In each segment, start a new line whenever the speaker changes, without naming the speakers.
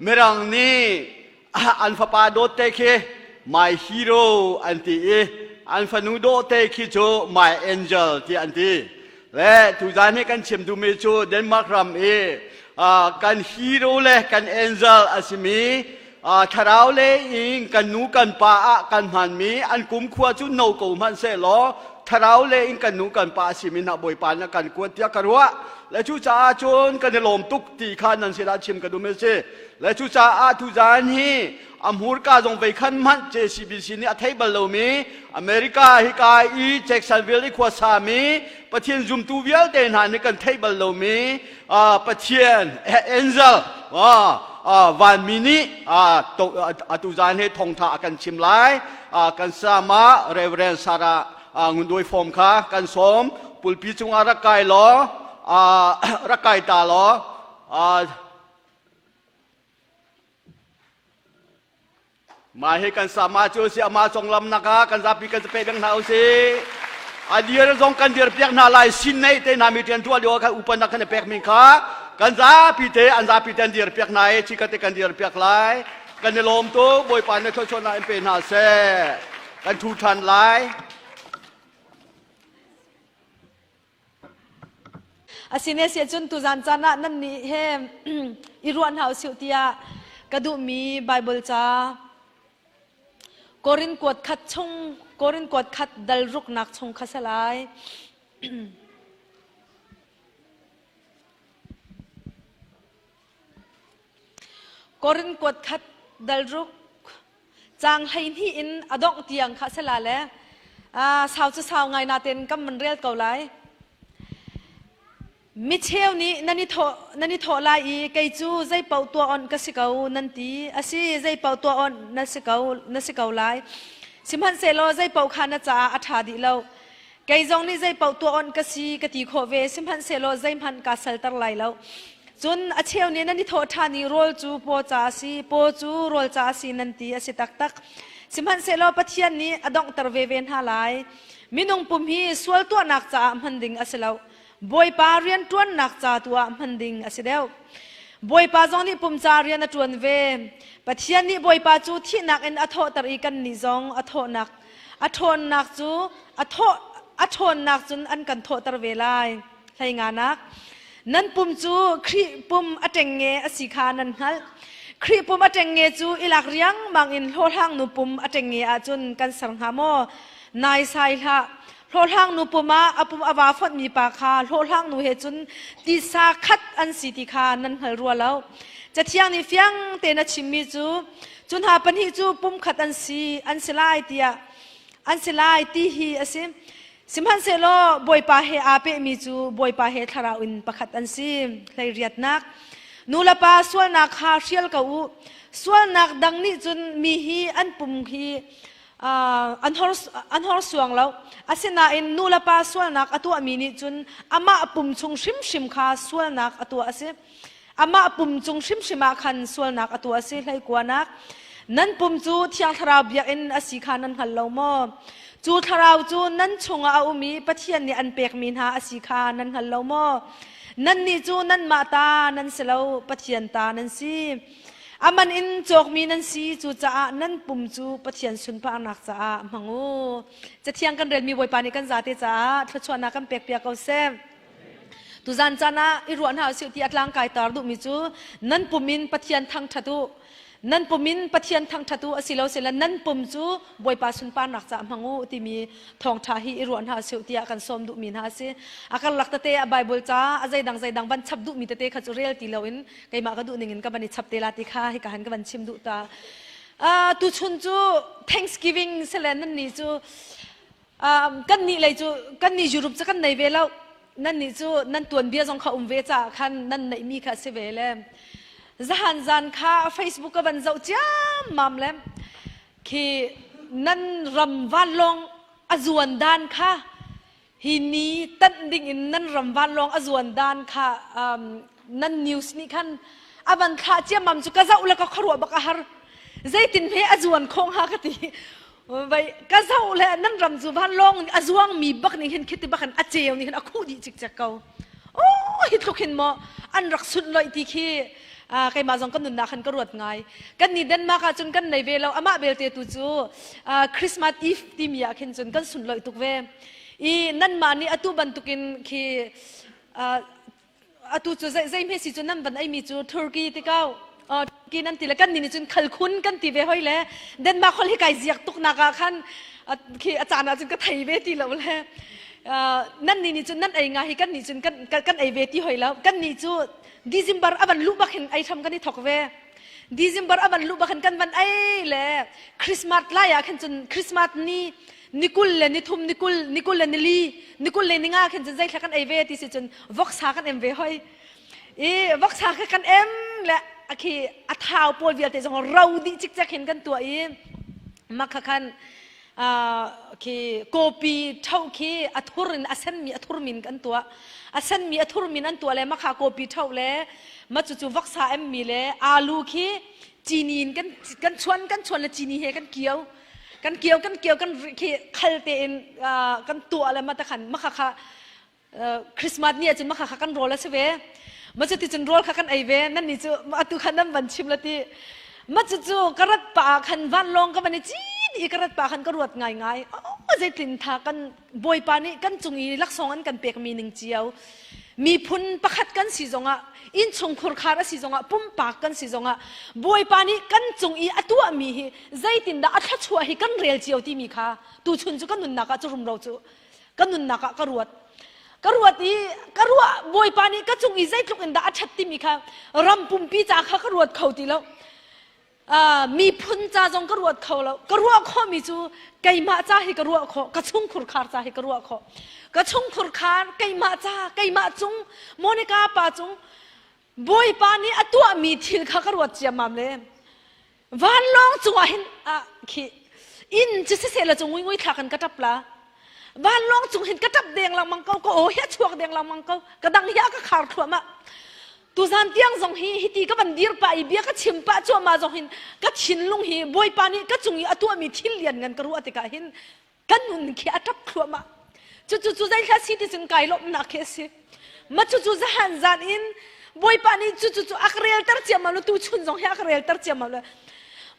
Mirang nih an fapa dawtte khi my hero an ti i an fanu dawhte khi cu my angel tiah an ti. Le tuzan hi kan chim duhmi cu Denmark ram i kan hero le kan angel a simi thlarau le in kan nu kan pa ah kan hmanmi an kumkhua cu no ko hmanh sehlaw thlarau le in kan nu kan pa a simi hna Bawipa na kan kuat tiah ka ruah. Le cucaah cun kan i lawm tuk ti kha nan sinah chim ka duhmi a si. Le cucaah tuzan hi a hmurka zong vei khan hmanh JCBC nih a thei bal lomi America hika i Jacksonville i khuasami Pathian zumtu vialte hna nih kan theih bal lomi Pathian angel vanmi nih atu zan hi thawngtha a kan chim lai. Kan sama Reverend Sarah Ngunduai Fawm kha kan sawm. Pulpi cungah rak kai law rak kai ta law. Mah hi kan sama cu si ama conglam nak ah kan zapi kan pe deng hna usih. A dir zong kan dir piak hna lai sin nei te hna mi tian tuah lio kha upan nak kan pek mi kha kan zapi te an zapi te an dir piak hna i chika te kan dir piak lai. Kan i lawm tu Bawipa nih thluachuahnak in pe hna seh. Kan thu than lai.
Asine si cun tuzan caan ah nan nih he i ruah hna usih tiah ka duhmi Bible ca Korin kuat khat chung Korin kuat khat dal ruknak chung kha si lai. Korin kuat khat dal ruk Caang 12 in a dongh tiang kha a si la le sau cu sau ngai natein kan van rel ko lai. Micheu nih nan i thawh nan i thawh lai i kei cu zei paoh tuah onh ka si ko nan ti. A si, zei paoh tuah onh na si ko na si ko lai. Sihmanhsehlaw zei paoh kha na caah a ṭha dih lo. Kei zong nih zei paoh tuah onh ka si ka ti khawh ve, sihmanhsehlaw zeihmanh kaa salter lai lo. Cun a cheu nih nan i thawh ṭhan i rawl cu paw ca a si, paw cu rawl ca a si nan ti a si taktak. Sihmanhsehlaw Pathian nih a donghter veve hna lai. Minung pum hi sual tuahnak caah hman ding a si lo. Bawipa rian ṭuannak ca tu ah hman ding a si deuh. Bawipa zong nih pum ca rian a ṭuan ve. Pathian nih Bawipa cu thihnak in a thawhter i kannih zong a thawhnak a ṭhawnnak cu a thawh a ṭhawnnak cun an kan thawhter ve lai. Hleinganak nan pum cu Khrih pum a ṭengnge a si kha nan hngalh. Khrih pum a ṭengnge cu i lak riangmang in hlawhhlangnu pum a ṭengnge ahcun kan ser hnga maw? Naisai hlah. Hlawhhlangnu pum ah a pum a vaa fonhmi pa kha hlawhhlangnu he cun tisa khat an si ti kha nan hngal rua lo. Cathiang nih fiang tein a chimmi cu cu hna pahnih cu pum khat an si an si lai tiah an si lai ti hi a si. Sihmanhsehlaw Bawipa he aa pehmi cu Bawipa he thlarau in pakhat an si. Hleiriatnak. Nu le pa sualnak kha hrial ko u. Sualnak dang nih cun mi hi an pum hi an hor an horsuang lo. Asinain nu le pa sualnak a tuahmi nih cun amah pum chung hrimhrim kha sualnak a tuah a si. Amah pum cung hrimhrim ah khan sualnak a tuah a si. Hleikuanak. Nan pum cu Thiang Thlarau biakinn a si kha nan hngal lo maw? Cu thlarau cu nan chungah a um i Pathian nih an pekmi hna a si kha nan hngal lo maw? Nannih cu nanmah ta nan si lo, Pathian ta nan si. A man in cawkmi nan si, cucaah nan pum cu Pathian sunparnak caah hmang u. Cathiang kan relmi Bawipa nih kan zate caah thluachuahnak kan pekpiak ko seh. Tuzan caan ah i ruah hna usih ti a tlangkai tar duhmi cu nan pum in Pathian thangṭhat u. Nan pum in Pathian thangṭhat u asilo sila nan pum cu Bawipa sunparnak caah hmang u timi thawngṭha hi i ruah hna usih tiah kan sawm duhmi hna a si. A karlak tete a Bible ca a zeidang zeidang van chap duhmi tete kha cu rel ti loin keimah ka duh ning in ka van i chap te la ti kha hika han ka van chim duh ta. Uh, tuchun cu Thanksgiving sile nan nih cu kan nih lei cu kan nih Europe cu kan nei ve lo nan nih cu nan tuanbia zong kha um ve caah khan nan neihmi kha si ve le zahan zan kha Facebook ka van zoh ciammam le khi nan ram vanlawng a zuan dan kha hi ni tanh ding in nan ram vanlawng a zuan dan kha nan news nih khan a van thlah ciammam cu ka zoh le ka khuaruah bak a har zeitin he a zuan khawng ha ka ti vai ka zoh le nan ram cu vanlawng a zuangmi bak nih hin khiti bak in a ceu nih hin a khuh dih cikcek ko oh hi tluk hin maw an rak sunhlawih ti khi. Keimah zong kan nunnak khan ka ruat ngai. Kan ni Denmark ah cun kan nei ve lo. Amah belte tu cu Christmas Eve timi ah khin cun kan sunlawih tuk ve. I nanmah nih atu bantukin khi atu cu zei zei hme si cu nan van eimi cu Turkey ti ko. Turkey nan ti le kan ni nih cun khalkhun kan ti ve hoi le Denmark hol hi kai ziak tuk nak ah khan khi a caan ah cun ka thei ve ti lo le nan ni nih cun nan ei nga hi kan nih cun kan kan ei ve ti hoi lo. Kan nih cu December a van luh bak hin ei hram kan i thok ve. December a van luh bak hin kan van ei le Christmas lai ah khin cun Christmas ni nikul le nithum nikul nikul le nili nikul le ninga khin cun zeithla kan ei ve ti si cun voksa kan em ve hoi. I voksa kha kan em le a khi a thau pawl vialte zong ro dih cikcek hin kan tuah i makha khan khi kawpi ṭho khi a thur in a senmi a thur min kan tuah a senmi a thur min an tuah le makha kawpi ṭho le ma cucu voksa emmi le alu khi cini in kan kan chuan kan chuan le cini he kan kio kan kio kan kio kan khi khal tein kan tuah le ma ta khan makha kha Christmas ni ahcun makha kha kan rawl a si ve. Ma cu ti cun rawl kha kan ei ve. Nan nih cu atu khan nan van chim la ti. Ma cu cu ka rat pa ah khan vanlawng ka van i cin i ka rat pa khan ka ruat ngaingai. Oh, zeitlin tha kan Bawipa nih kan cung i laksawng an kan pekmi ning cio. Miphun pakhat kan si zongah, innchungkhur khar a si zongah, pumpak kan si zongah, Bawipa nih kan cung i a tuahmi hi zeitindah a thluachuah hi kan rel cio timi kha tuchun cu kan nunnak ah cu rumro cu ka nunnak ah ka ruat ka ruat i ka ruah bawipa nih ka cung i zeitluk in dah a ṭhat timi kha ram pumpi ca kha ka ruat kho ti lo miphun ca zong ka ruat kho lo ka ruah khawhmi cu keimah ca hi ka ruah khawh ka chungkhur khar ca hi ka ruah khawh ka chungkhur khar keimah ca keimah cung Monica pa cung Bawipa nih a tuahmi thil kha ka ruat ciammam le vanlawng cungah hin ah khi inn cu siseh la cu nguingui thla kan ka ṭap la vanlawng cung hin ka ṭap deng lengmang ko ka aw hi a chuak deng lengmang ko ka dang hi a ka khar thluahmah tuzan tiang zong hi hiti ka van dir pah i bia ka chim pah cuahmah zong hin ka thinlung hi bawipa nih ka cung i a tuahmi thil lian ngan ka ruah tikah hin kan nun khi a ṭap thluahmah cucu cu zeihla si ti cun kai lawmhnak khi a si ma cucu zahan zan in bawipa nih cucu cu a ka relter ciammam le tu chun zong hi a ka relter ciammam le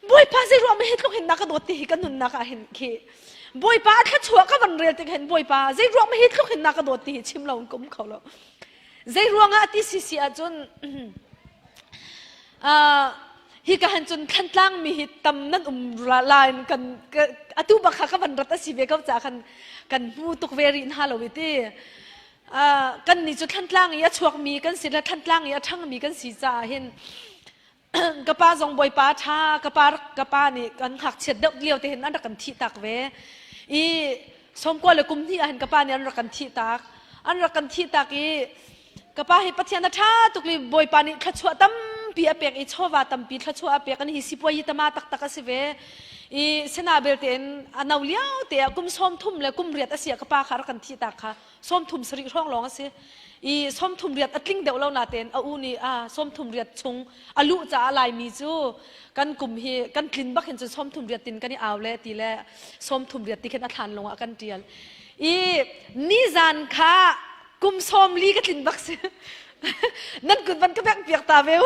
bawipa zei ruah ma hi tluk hin na ka dawt ti hi ka nunnak ah hin khi bawipa a thluachuah ka van rel tik hin bawipa zei ruah ma hi tluk hin na ka dawt ti hi chim lo in ka um kho lo zei ruangah ti si si ahcun hi ka han cun Thantlang mi hi tam nan um lai kan atu bak kha ka van rat a si ve ko ca khan kan hmu tuk ve rih hna lo i ti kan nih cu Thantlang i a chuak mi kan si le Thantlang i a ṭhang mi kan si caah hin ka pa zong bawipa ṭha ka pa ka pa nih kan ngakchiat deuh lio te hin an rak kan thih tak ve i sawmkua le kum hnih ah hin ka pa nih an rak kan thih tak an rak kan thih tak i Ka pa hi Pathian a ṭha tuk i Bawipa nih thluachuah tampi a pek i chawva tampi thluachuah a pek an hi sipuai hi tama taktak a si ve. I sena belte in a no lio te ah kum 30 le kum riat a si ah ka pa kha rak kan thih tak kha 30 sarih hrawng lawng a si. I 30 riat a tling deuh lo natein a u nih a 30 riat chung a luh caah Laimi cu kan kum hi kan tlin bak hin cun 30 riat tin kan i au le ti le 30 riat ti khin a thlan lung ah kan ṭial. I nizan kha kum 40 ka tlin bak si nan kut van ka bengh piak ta ve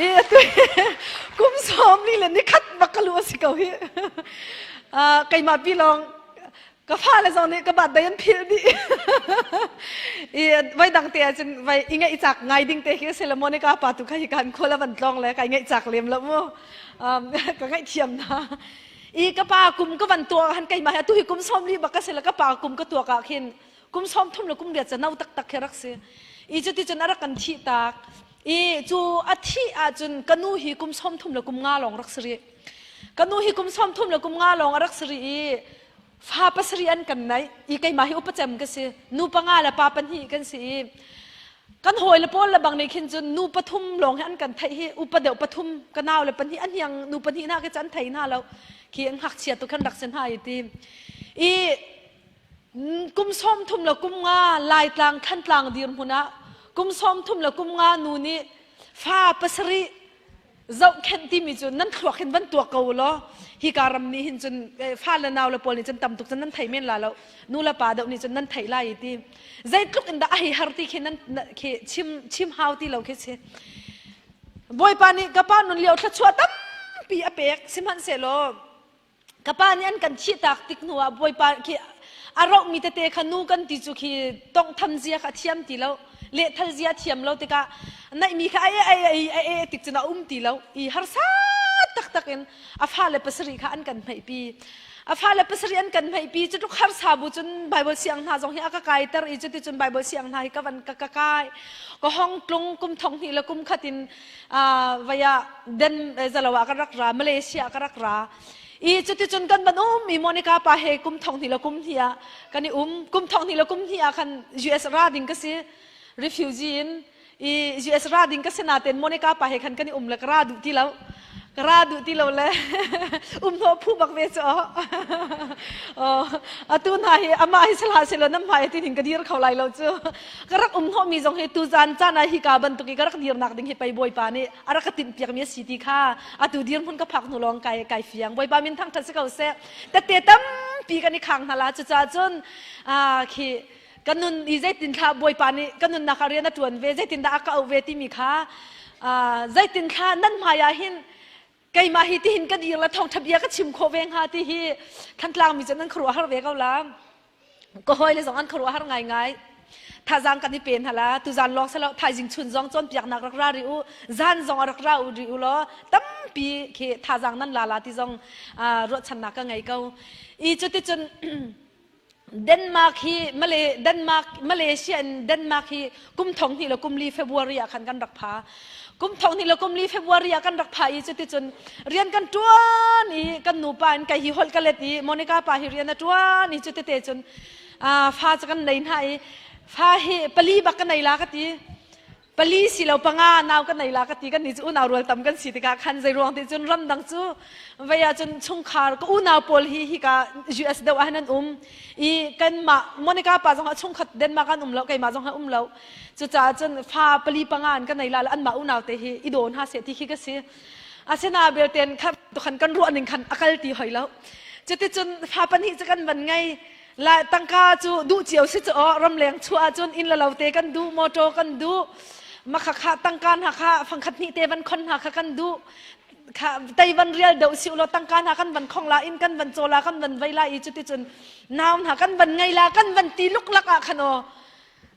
i atu kum 40 le nikhat bak ka lu a si ko hi keimah pi lawng ka fale zong nih ka bat dai an philh dih i voi dang te ahcun vai i ngaih cak ngai ding te khi si le Monica pa tu kha hi kan khual a van tlong le kai ngaih cak lem lo mu ka ngaih thiam na I ka pa kum ka van tuak han keimah hi atu hi kum 40 bak ka si le ka pa kum ka tuak ah khin kum 30 le kum riat ca no taktak khi rak si. I cuti cun a rak kan thih tak. I cu a thih ahcun ka nu hi kum 30 le kum nga lawng rak si rih. Ka nu hi kum 30 le kum nga lawng a rak si rih i fa pasarih an kan naih. I keimah hi upacem ka si. Nu panga le pa pahnih kan si i Kan hawile pawl le bang nih khin cun nu pathum lawng hi an kan theih hi upa deuh pathum ka nau le pahnih a hniang nu pahnih hna khi cu an thei hna lo khi an ngakchia tu khan rak si hna i ti i kum 30 le kum nga Laitlang Thantlang dirhmun ah kum 30 le kum nga nu nih fa pasarih. Zohkhenh timi cu nan thluak hin van tuak ko law hika ram nih hin cun fa le nau le pawl nih cun tam tuk cun nan thei men la lo nu le pa deuh nih cun nan theih lai ti zeitluk in dah a hei har ti khi nan khi chim chim hau ti lo khi si Bawipa nih ka pa nun lio thluachuah tampi a pek sihmanhsehlaw ka pa nih an kan thihtak tik hnu ah Bawipa khi a rohmi tete kha nu kan ti cu khi tonghtham zia kha a thiam ti lo lehthal zia thiam lo tikah naihmi kha ai ai ai ai ai tik cun a um ti lo i harsa taktak in a fale pasarih kha an kan hmeihpi a fale pasarih an kan hmeihpi cu tluk harsa bu cun Bible siang hna zong hi a ka kaiter i cuti cun Bible siang hna hi ka van ka ka kai ka hong tlung kum thong hnih le kum khat in vaya den zalo ah ka rak ra Malaysia ka rak ra i cuticun kan van um i Monica pa he kum thong hnih le kum hnih ah kan i um kum thong hnih le kum hnih ah khan US ra ding ka si refugee in i US ra ding ka si naten Monica pa he khan kan i um le ka ra duh ti lo ka ra duh ti lo le um hnawh phu bak ve cu aw atu hna hi amah hi sala selo nam hmai tin hin ka dir kho lai lo cu ka rak um hnawh mi zong hi tu zan caan ah hi ka bantuk i ka rak dirnak ding hi pei bawipa nih a rak ka timh piak mi a si ti kha atu dirhmun ka phak hnu lawng kai kai fiang bawipa min thangthat si ko seh tette tampi kan i khang hna la cucaah cun khi kan nun i zeitin thla bawipa nih kan nunnak ah rian a tuan ve zeitin dah a ka auh ve timi kha zeitin thla nan hmai ah hin keimah hi tihin ka dir la thawngtha bia ka chim khawh ve hnga ti hi Thantlang mi cu nan khuaruah har ve ko la ka hawi le zong an khuaruah har ngaingai thazang kan i pe hna la tuzan lawng selo thaizing chun zong cawnpiaknak rak ra ri u zan zong rak ra u ri u law tampi khi thazang nan la la ti zong ruahchannak ka ngei ko i cuticun Denmark hi Malay Denmark Malaysia in Denmark hi kum thong hnih le kum li February ah khan kan rak pha. Kum thong hnih le kum li February ah kan rak pha i cuticun rian kan ṭuan i kan nupa in kai hi holh ka let i Monica pa hi rian a ṭuan i cutite cun fa cu kan nei hna i fa hi pali bak ka nei la ka ti. Pali si lo panga nau kan nei la ka ti kan ni cu unau rual tam kan si tikah khan zei ruang ti cun ramdang cu vei ah cun chungkhar ka unau pawl hi hika US deuh ah hin an um i kanmah Monica pa zong ah chungkhat Denmark an um lo keimah zong ah um lo cucaah cun fa pali panga an ka nei la anmah unau te hi i dawn ha seh ti khi ka si asina belten kha khan kan ruah ning khan akal ti hoi lo cuticun fa pahnih cu kan van ngei La tangka cu duh cio si cu aw ramleng chuah ahcun inn le lo te kan duh motor kan duh makha kha tangka hna kha fangkhat hnih te van khon hna kha kan duh kha tei van rial deuh si ulaw tangka hna kan van khong la inn kan van caw la kan van vei la i cuticun nau hna kan van ngei la kan van ti luklak ah khan aw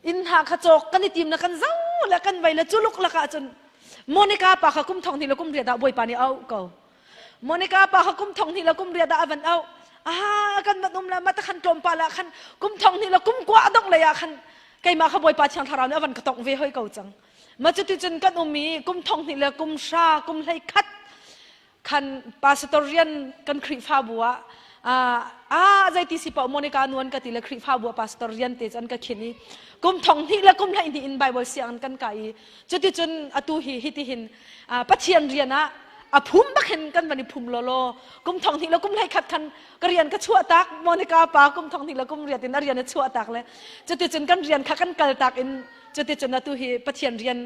inn hna kha cawk kan i tim na kan zo le kan vei le cu luklak ah cun Monica pa kha kum thong hnih le kum riat ah Bawipa nih a auh ko Monica pa kha kum thong hnih le kum riat ah a van auh. Ah, kan van um le ma ta khan tlawmpal ah khan kum thong hnih le kum kua dongh lei ah khan keimah kha Bawipa Thiang Thlarau nih a van ka tongh ve hoi ko cang. Ma cuti cun kan um i kum thong hnih le kum hra kum hlei khat khan pastor rian kan Khrihfabu ah ah zeiti si paoh Monica nuan ka ti le Khrihfabu ah pastor rian te cu an ka khin i kum thong hnih le kum hlei hnih in Bible sianginn kan kai i cuticun atu hi hitihin Pathian rian ah a phum bak hin kan van i phum lawlaw kum thong hnih le kum hlei khat khan ka rian ka chuah tak Monica pa kum thong hnih le kum riat in a rian a chuah tak le cuticun kan rian kha kan kal tak in cuticun atu hi Pathian rian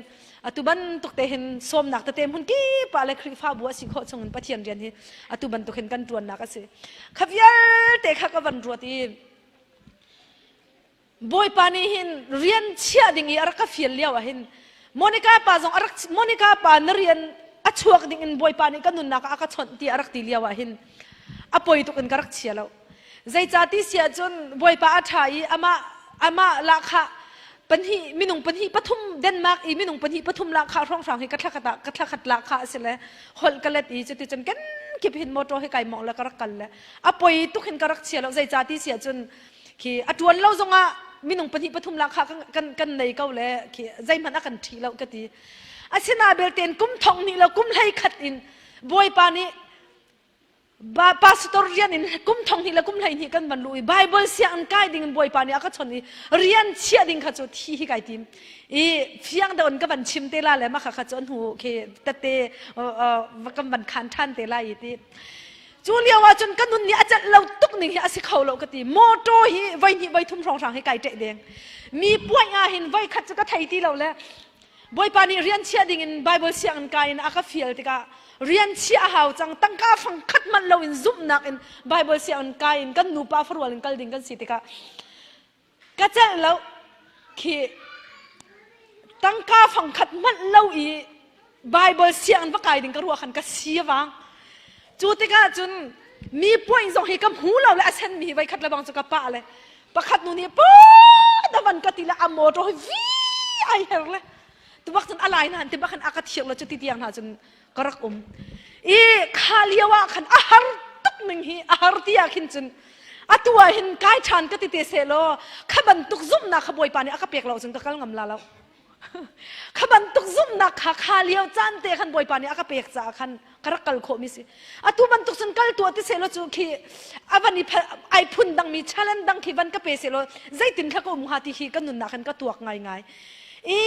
atu bantuk te hin sawmnak tete hmun kip ah le Khrihfabu a si khawh chung in Pathian rian hi atu bantuk hin kan ṭuannak a si kha vialte kha ka van ruat i Bawipa nih hin rian chiah ding i a rak ka fial lio ah hin Monica pa zong a rak Monica pa na rian a chuak ding in Bawipa nih ka nunnak ah a ka chawnh ti a rak ti lio ah hin a poi tuk in ka rak chia lo. Zeicah ti si ahcun Bawipa a ṭha i amah amah lahkhah pahnih minung pahnih pathum Denmark i minung pahnih pathum lahkhah hrawnghrang hi ka thlakhat ah ka thlakhat lahkhah a si le holh ka let i cuticun kenkip hin motor hi kai mawng le ka rak kal le a poi tuk hin ka rak chia lo zeicah ti si ahcun khi a ṭuan lo zongah minung pahnih pathum lak kha kan kan nei ko le khi zeihmanh a kan ṭhi lo ka ti asina belten kum thong hnih lo kum hlei khat in bawipa nih ba pastor rian in kum thong hnih le kum hlei hnih kan van lu i bible sianginn kai ding in bawipa nih a ka chon i rian chiah ding kha cu thi hi kai tim i fiang deuh in ka van chim te la le ma kha kha cu an hu khi tete kan van khan ṭhan te lai i ti Cu lio ah cun ka nun nih a celh lo tuk ning hi a si kho lo ka ti. Motor hi voi hnih voi thum hrawnghrang hi kai ṭeh deng. Mi puaih ah hin voi khat cu ka thei ti lo le. Bawipa nih rian chiah ding in Bible sianginn kai in a ka fial tikah rian chiah a hau cang tangka fang khat manh lo in zumhnak in Bible sianginn kai in kan nupa farual in kal ding kan si tikah ka celh lo khi tangka fang khat hmanh lo i Bible sianginn va kai ding ka ruah khan ka si a vang cu tikah cun mi point zong hi ka hmu lo le a sen mi hi voi khat le bang cu ka pah le pakhat nu nih pu na van ka ti le a motor hi vi ai her le tubak cun a lai na ti bak khan a ka thir lo cu ti tiang hna cun ka rak um i kha lio ah khan a har tuk ning hi a har ti ah khin cun atu ah hin kai ṭhan ka ti te seh law kha bantuk zumhnak kha bawipa nih a ka pek lo cun ka kal ngam la lo kha bantuk zumhnak kha kha lio caan te khan bawipa nih a ka pek caah khan ka rak kal khawh mi si atu bantuk cun kal tuah ti seh law cu khi a van i ai phun dang mi challenge dang khi van ka pe seh law zeitin kha ka um hnga ti khi ka nunnak khan ka tuak ngai ngai i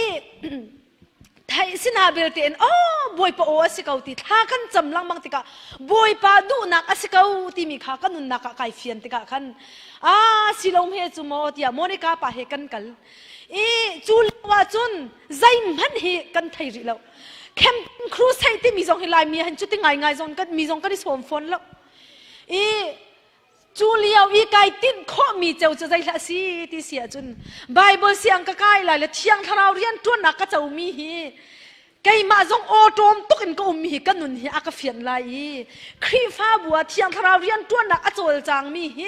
theih sina belte in oh bawipa aw a si ko ti thla kan cam lengmang tikah bawipa duhnak a si ko timi kha ka nunnak ah kai fian tikah khan a si lo he cu maw tiah Monica pa he kan kal i cu lio ah cun zeihmanh hi kan thei rih lo camping crusade timi zong hi laimi han cu ti ngai ngai zong kan mi zong kan i sawm fawn lo i Cu lio i kai tinh khawhmi ceu cu zeihlah a si ti si ahcun Bible siang ka kai lai le Thiang Thlarau rian ṭuannak ka comi hi keimah zong awṭawm tuk in ka ummi hi ka nun hi a ka fianh lai i Khrihfabu ah Thiang Thlarau rian ṭuannak a cawlcangmi hi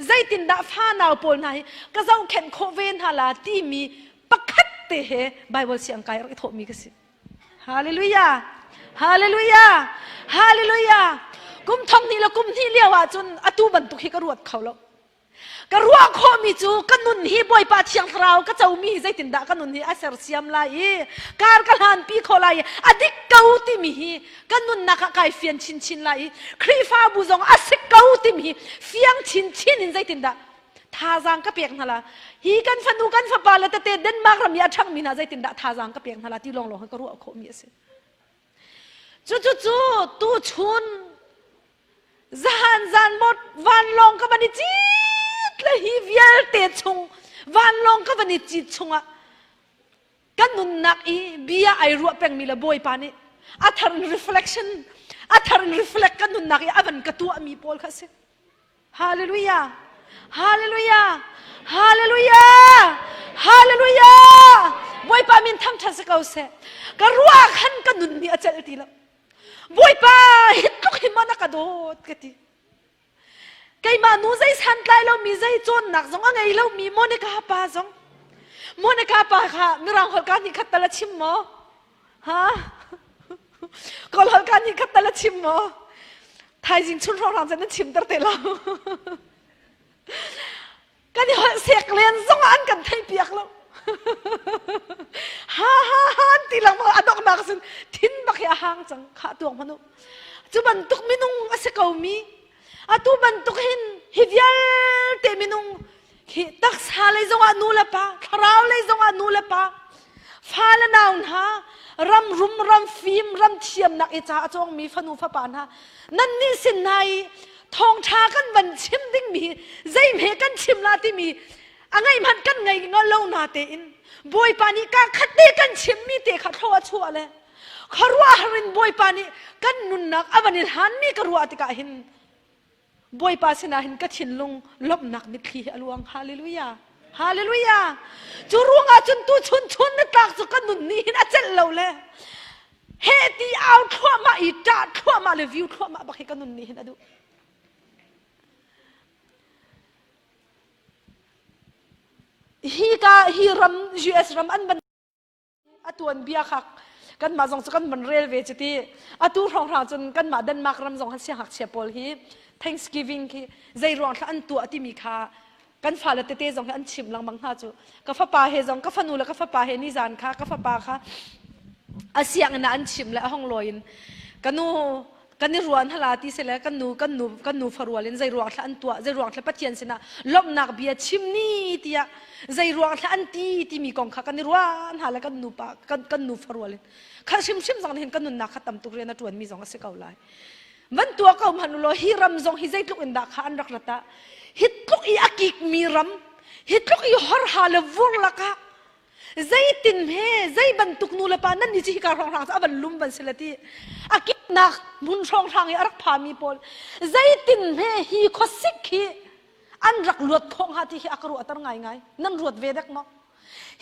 zeitindah fanau pawl hna hi ka zohkhenh khawh ve hna la timi pakhat te he Bible siang kai rak i thawhmi ka si. Hallelujah! Hallelujah! Hallelujah! Kum thong hnih le kum hnih lio ahcun atu bantuk hi ka ruat kho lo. Ka ruah khawhmi cu ka nun hi Bawipa Thiang Thlarau ka comi hi zeitindah ka nun hi a sersiam lai i kar ka hlanpi khawh lai i a dik ko timi hi ka nunnak ah kai fian chinchin lai i Khrihfabu zong a si ko timi hi fiang chinchin in zeitindah thazaang ka pek hna la hi kan fanu kan fapa le tete Denmark ram i a ṭhangmi hna zeitindah thazaang ka pek hna la ti lawnglawng hi ka ruah khawhmi a si cu cu cu tu chun zahan zan mot vanlawng ka van i cit le hi vialte chung vanlawng ka van i cit chungah kan nunnak i bia ai ruah pengmi le bawipa nih a thar in reflection a thar in reflect kan nunnak i a van ka tuahmi pawl kha a si Hallelujah! Hallelujah! Hallelujah! Hallelujah! Bawipa min thangṭhat si ko seh. Ka ruah khan ka nun nih a celh ti lo. Bawipa hi tluk hi maw na ka dawt ka ti. Keimah nu zei santlai lomi zei cawnnak zong a ngei lomi Monica pa zong. Monica pa kha mirang holh ka nih khat tal a chim maw? Ha? Kawl holh ka nih khat tal a chim maw? Thaizing chun hrawnghrang cun nan chimter te lo. Kan i holh sek len zong ah an kan theih piak lo. Ha ha ha an ti lengmang a donghnak cun thin bak hi a hang cang khah tuang hmanh u. Cu bantuk minung a si ko mi atu bantuk hin hi vialte minung hi taksa lei zongah nu le pa thlarau lei zongah nu le pa fa le nau hna ram rum ram fim ram thiamnak i ca a cawngmi fanu fapa hna nan nih sin hna i thawngṭha kan van chim dingmi zeihme kan chim la timi a ngaih hmanh kan ngei lo na tein bawipa nih ka khat te kan chimmi te kha thlaw a chuah le khuaruahhar in bawipa nih kan nunnak a van i hlanmi ka ruah tikah hin Bawipa sinah hin ka thinlung lawmhnak mitthli hi a luang. Hallelujah. Hallelujah. Cu ruangah cun tu chun chun na tlak cu ka nun nih hin a celh lo le he ti au thluahmah i ṭah thluahmah le view thluahmah bak hi ka nun nih hin a duh. Hi ka hi ram US ram an ban A tuanbia kha kanmah zong cu kan van rel ve cuti. Atu hrawnghrang cun kanmah Denmark ram zong han siangngakchia pawl hi Thanksgiving khi zei ruang thla an tuah timi kha kan fale tete zong hi an chimh lengmang hna cu. Ka fapa he zong ka fanu le ka fapa he nizan kha ka fapa kha a sianginn ah an chimh le a hong lawi in ka nu kan i ruan hala ti sile kan nu kan nu kan nu farual in zei ruang thla an tuah zei ruang thla pathian sinah lawmhnak bia chim ni tiah zei ruang thla an ti timi kong kha kan i ruan hala kan nu pa kan kan nu farual in kha hrimhrim zong hin kan nunnak kha tam tuk rian a tuan mi zong a si ko lai van tua ko hmanh law hi ram zong hi zeitluk in dah kha an rak rata hi tluk i a kik mi ram hi tluk i horha le vur lakah. Zeitin he zei bantuk nu le pa nan ni cu hika hrawnghrang cu a van lum van si le ti. A kiknak hmun hrawnghrang i a rak phami pawl zeitin he hi khuasik hi an rak luat khawh hnga ti hi a ka ruahter ngaingai. Nan ruat ve dek maw?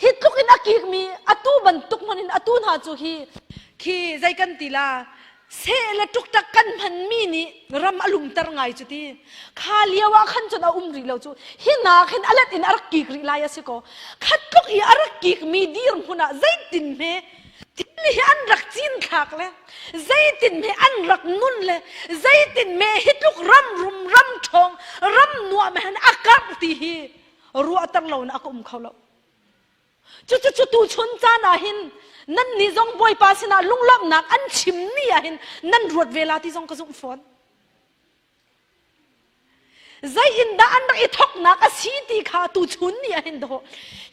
Hi tluk in a kikmi atu bantuk hmanh in atu hna cu hi khi zei kan ti la seh le ṭukṭak kan hmanmi nih ram a lumter ngai cu ti. Kha lio ah khan cun a um rih lo cu. Hi hna khin a let in a rak kik rih lai a si ko. Khat tluk i a rak kikmi dirhmun ah zeitin hme thil hi an rak cinthlak le zeitin hme an rak nun le zeitin hme hi tluk ram rum ram ṭhawng ram nuam hen a karh ti hi ruahter lo in a ka um kho lo. Cucu tu chun caan ah hin nan nih zong Bawipa sinah lunglawmhnak an chim ni ah hin nan ruat ve la ti zong ka zumh fawn. Zei in dah an rak i thoknak a si ti kha tu chun ni ah hin dawh.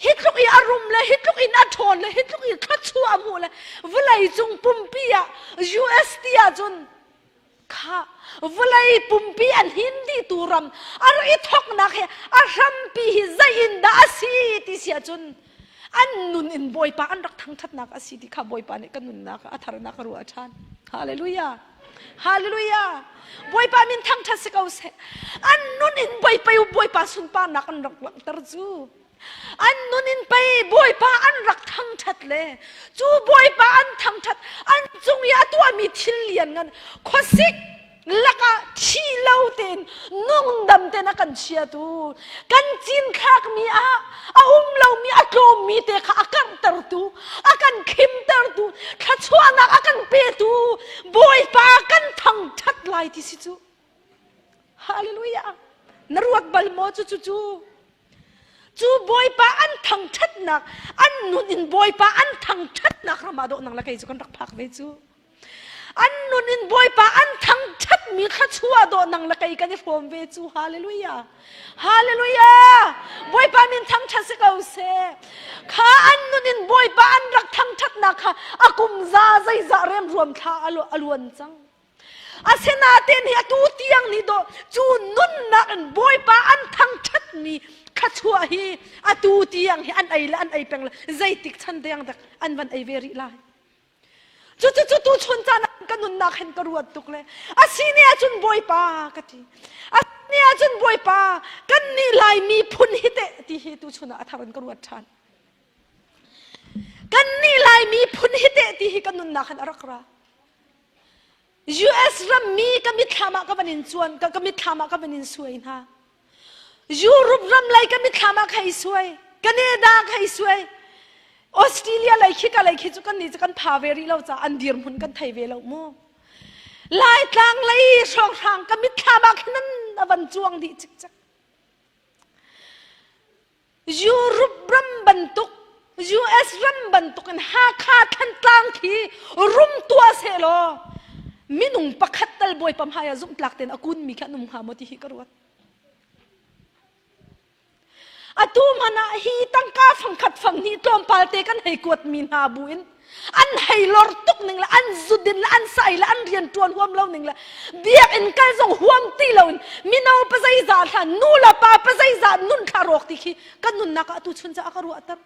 Hi tluk i a rum le hi tluk in a ṭhawn le hi tluk i thluachuah a hmuh le vawlei cung pumpi ah US ti ahcun Kha vawlei pumpi an hin dihtu ram a rak i thoknak hi a hrampi hi zei in dah a si ti si ahcun an nun in Bawipa an rak thangṭhatnak a si ti kha Bawipa nih ka nunnak a tharnak a ruah ṭhan. Hallelujah. Hallelujah. Bawipa min thangṭhat si ko seh. An nun in Bawipa Bawipa sunparnak an rak langhter cu. An nun in pei Bawipa an rak thangṭhat le cu Bawipa an thangṭhat an cung i a tuahmi thil lianngan khuasik lakah thi lo tein nungdam tein a kan chiatu kan cinthlakmi ah a um lomi a tlawmmi te kha a karhtertu a kan khimtertu thluachuahnak a kan petu Bawipa kan thangṭhat lai ti si cu Hallelujah na ruat bal maw cu cu cu Cu Bawipa an thangṭhatnak, an nun in Bawipa an thangṭhatnak ram ah dawh nang le kei cu kan rak phak ve cu. An nun in Bawipa an thangṭhatmi thluachuah dawh nang le kei kan i hrawm ve cu. Hallelujah. Hallelujah. Bawipa min thangṭhat si ko seh. Kha an nun in Bawipa an rak thangṭhatnak kha a kum za zeizah remruam thla a luan cang. Asinain hi atu tiang nih dawh cu nunnak in Bawipa an thangṭhatmi thluachuah hi atu tiang hi an ei le an ei peng le zeitik chan deng dak an van ei ve rih lai. Cucu cu tu chun caan ah ka nunnak hin ka ruat tuk le a si ne ahcun Bawipa ka ti. A si ne ahcun Bawipa kan nih Laimi phun hi teh ti hi tu chun ah a thar in ka ruat ṭhan. Kan nih Laimi phun hi teh ti hi ka nunnak hin a rak ra. US rammi ka mitthlam ah ka van in cuan ka, ka mitthlam ah ka van in suai hna. Europe ram lei ka mitthlam ah ka i suai. Canada ka i suai. Australia lei khi ka lei khi cu kan nih cu kan pha ve rih lo ca an dirhmun kan thei ve lo mu. Laitlang lei hrawnghrang ka mitthlam ah khin an a van cuang dih cikcek. Europe ram bantuk US ram bantuk in Hakha Thantlang khi rum tuah sehlaw minung pakhat tal Bawipa hmai ah zumhtlak tein a kunmi khi an um hnga maw ti hi ka ruat. Atu hmanh ah hi tangka fangkhat fanghnih tlawmpal te kan hei kuatmi hna bu in an hei lor tuk ning le an zudin le an sai le an rian ṭuan huam lo ning le biakinn kal zong huam ti loin mino pazeizah hla nu le pa pazeizah nun thla rawk ti khi kan nunnak ah atu chun ca a ka ruahter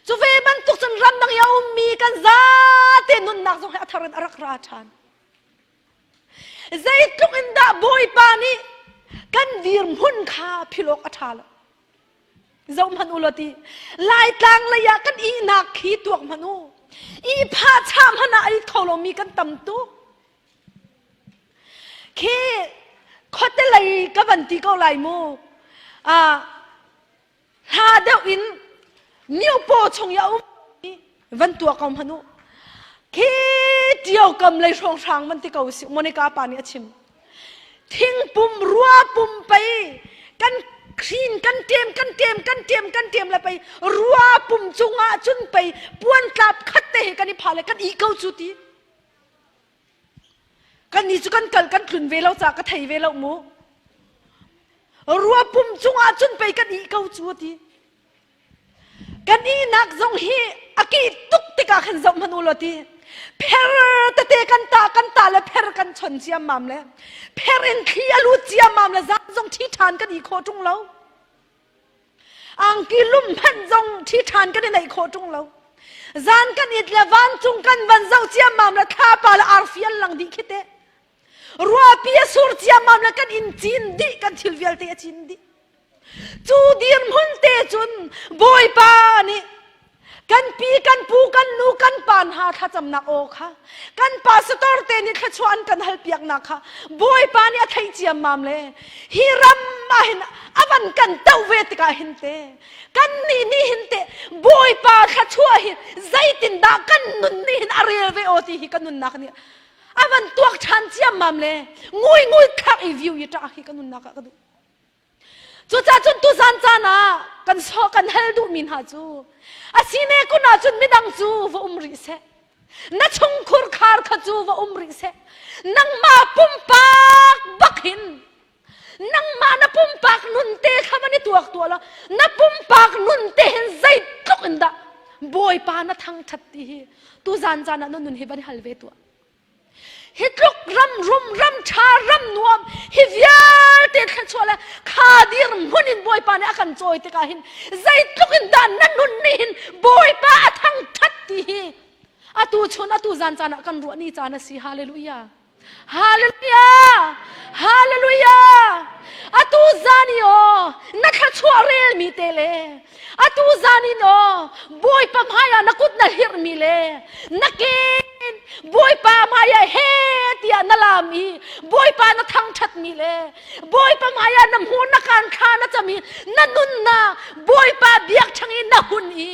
cu ve bantuk cun ramdang i a ummi kan zate nunnak zong hi a thar in a rak ra ṭhan zeitluk in dah bawipa nih kan dirhmun kha philawk a ṭha lo Zoh hmanh u law ti Laitlang lei ah kan ihnak khi tuak hmanh u. Ihphah chah hmanh ah a it kho lomi kan tam tuk. Khi khuate lei ka van ti ko lai mu. Ah hla deuh in Miopaw chung i a um van tuah ko hmanh u. Khi Ṭio kam lei hrawnghrang van ti ko usih Monica pa nih a chim. Thingpum rua pum pei kan hrin kan ṭem kan ṭem kan ṭem kan ṭem le pei rua pum cungah cun pei puantlap khat te he kan i pha le kan ih ko cu ti. Kan ni cu kan kal kan tlun ve lo ca ka thei ve lo mu. Rua pum cungah cun pei kan ih ko cu ti. Kan ihnak zong hi a kih tuk tikah khan zoh hmanh u law ti. Pher tete kan tah kan tah le pher kan chon ciammam le pher in thli a lut ciammam le zan zong thi ṭhan kan i khawh ṭung lo. Angki lum hmanh zong ṭhi ṭhan kan i neih khawh ṭung lo. Zan kan it le vancung kan van zoh ciammam le thlapa le arfi an lang dih khi teh. Ruahpi a sur ciammam le kan inn cin dih, kan thil vialte a cin dih. Cu dirhmun te cun Bawipa nih kan pi kan pu kan nu kan pa hna thlacamnak aw kha kan pastor te nih thluachuah an kan halpiaknak kha Bawipa nih a theih ciammam le hi ram ah hin a van kan toh ve tikah hin te kan nih nih hin te Bawipa thluachuah hi zeitindah kan nun nih hin a rel ve aw ti hi ka nunnak nih a van tuak ṭhan ciammam le ngui ngui thlak i view i ṭah hi ka nunnak ah ka duh. Cucaah cun tuzan caan ah kan sawh kan hal duhmi hna cu a si ne kun ahcun midang cu va um rih seh. Na chungkhur khar kha cu va um rih seh. Nangmah pumpak bak hin nangmah na pumpak nun te kha van i tuak tuah law na pumpak nun te hin zeitluk in dah Bawipa na thangṭhat ti hi tuzan caan ah na nun hi van i hal ve tuah. Hi tluk ram rum ram ṭha ram nuam hi vialte thluachuah le kha dir hmun in Bawipa nih a kan cawi tikah hin zeitluk in dah na nun nih hin Bawipa a thangṭhat ti hi atu chun atu zan caan ah kan ruah ni caan a si. Hallelujah. Hallelujah. Hallelujah. Atu zan i aw na thluachuah relmi te le atu zan in aw Bawipa hmaiah na kut na hirhmi le na ke Bawipa hmaiah he tiah na lam i Bawipa na thangṭhatmi le Bawipa hmaiah na hmur na kaan thla na cam i na nunnak Bawipa biakṭheng i na hun i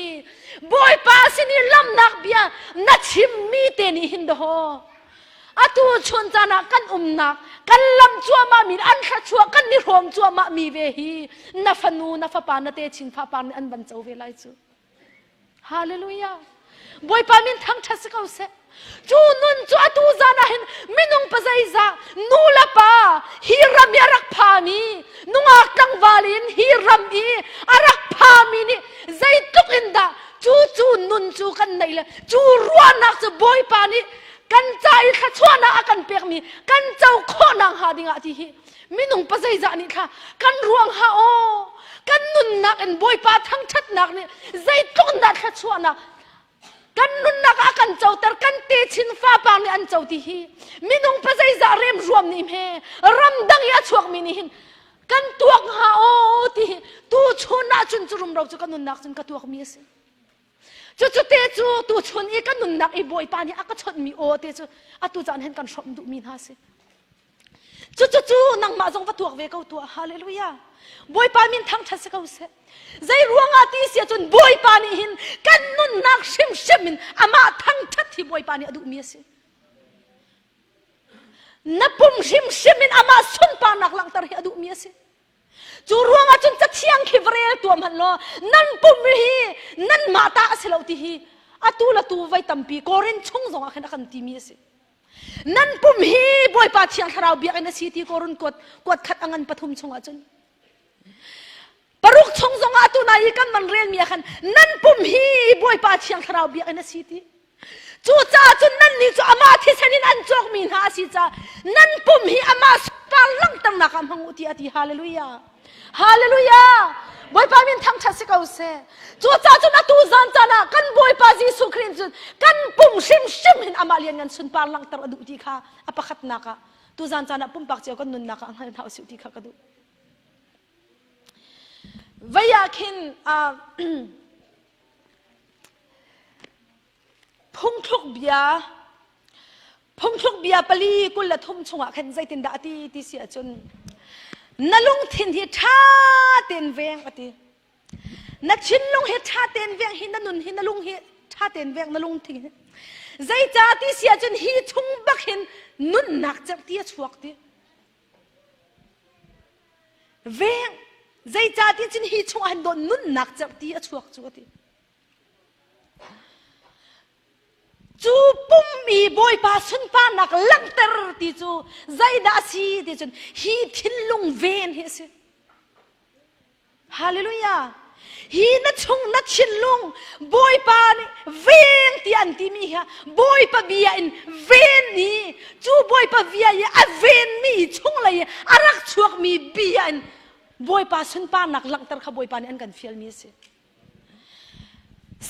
Bawipa sin i lamnak bia na chimmi te nih hin dawh atu chun caan ah kan umnak kan lam cuahmah mi an thluachuah kan i hrawm cuahmah mi ve hi na fanu na fapa na te chin fapa nih an van co ve lai cu Hallelujah. Bawipa min thangṭhat si ko seh. Cu nun cu atu zan ah hin minung pazeizah nu le pa hi ram i a rak phami nungak tlangval in hi ram i a rak phami nih zeitluk in dah cu cu nun cu kan neih le cu ruahnak cu Bawipa nih kan ca i thluachuahnak a kan pekmi kan co khawhnak hnga dingah ti hi minung pazeizah nih thla kan ruang ha aw kan nunnak in Bawipa thangṭhatnak nih zeitluk dah thluachuahnak kan nunnak ah kan coter kan techin fapa nih an co ti hi minung pazeizah rem ruam nih hme ramdang i a chuakmi nih hin kan tuak hnga aw ti hi tu chun ah cun cu rumro cu ka nunnak cun ka tuakmi a si Cucu te cu tuchun i ka nunnak i Bawipa nih a ka chawnhmi aw te cu atu caan hin kan hrawmh duhmi hna si. Cucu cu nangmah zong va tuak ve ko tuah. Hallelujah. Bawipa min thangṭhat si ko seh. Zei ruangah ti si ahcun Bawipa nih hin kan nunnak hrimhrim in amah thangṭhat hi Bawipa nih a duhmi a si. Na pum hrimhrim in amah sunparnak langhter hi a duhmi a si. Cu ruangah cun cathiang khi va rel tuah hmanh law nan pum hi nanmah ta a si lo ti hi atu le tu voi tampi Korin chung zongah khin a kan timi a si. Nan pum hi Bawipa Thiang Thlarau biakinn a si ti Korin kuat kuat khat a ngan pathum chungah cun paruk chung zongah atu nai i kan van relmi ah khan nan pum hi Bawipa Thiang Thlarau biakinn a si ti Cucaah cun nannih cu amah thisen in an cawkmi hna a si caah nan pum hi amah sunpar langhternak ah hmang u tiah a ti. Hallelujah. Hallelujah. Bawipa min thangṭhat si ko seh. Cucaah cun atu zan caan ah kan Bawipa Jesuh Khrih cun kan pum hrimhrim hin amah lianngan sunpar langhter a duh ti kha a pakhatnak ah tuzan caan ah pumpak cio kan nunnak ah hngal hna usih ti kha ka duh. Vei ah khin uh, Phungthluk bia Phungthluk bia pali 23 chungah khan zeitindah a ti ti si ahcun na lungthin hi ṭha tein veng a ti. Na thinlung hi ṭha tein veng hi na nun hi na lung hi ṭha tein veng na lungthin hi. Zeicah ti si ahcun hi chung bak hin nunnak cerhti a chuak ti. Veng zeicah ti cun hi chungah hin dawt nunnak cerhti a chuak cu a ti. Cu pum i Bawipa sunparnak langhter ti cu zeidah a si ti cun hi thinlung ven hi a si. Hallelujah. Hi na chung na thinlung Bawipa nih veng ti an timi hi Bawipa bia in ven i cu Bawipa bia i a venmi chunglei i a rak chuakmi bia in. Bawipa sunparnak langhter kha Bawipa nih an kan fialmi a si.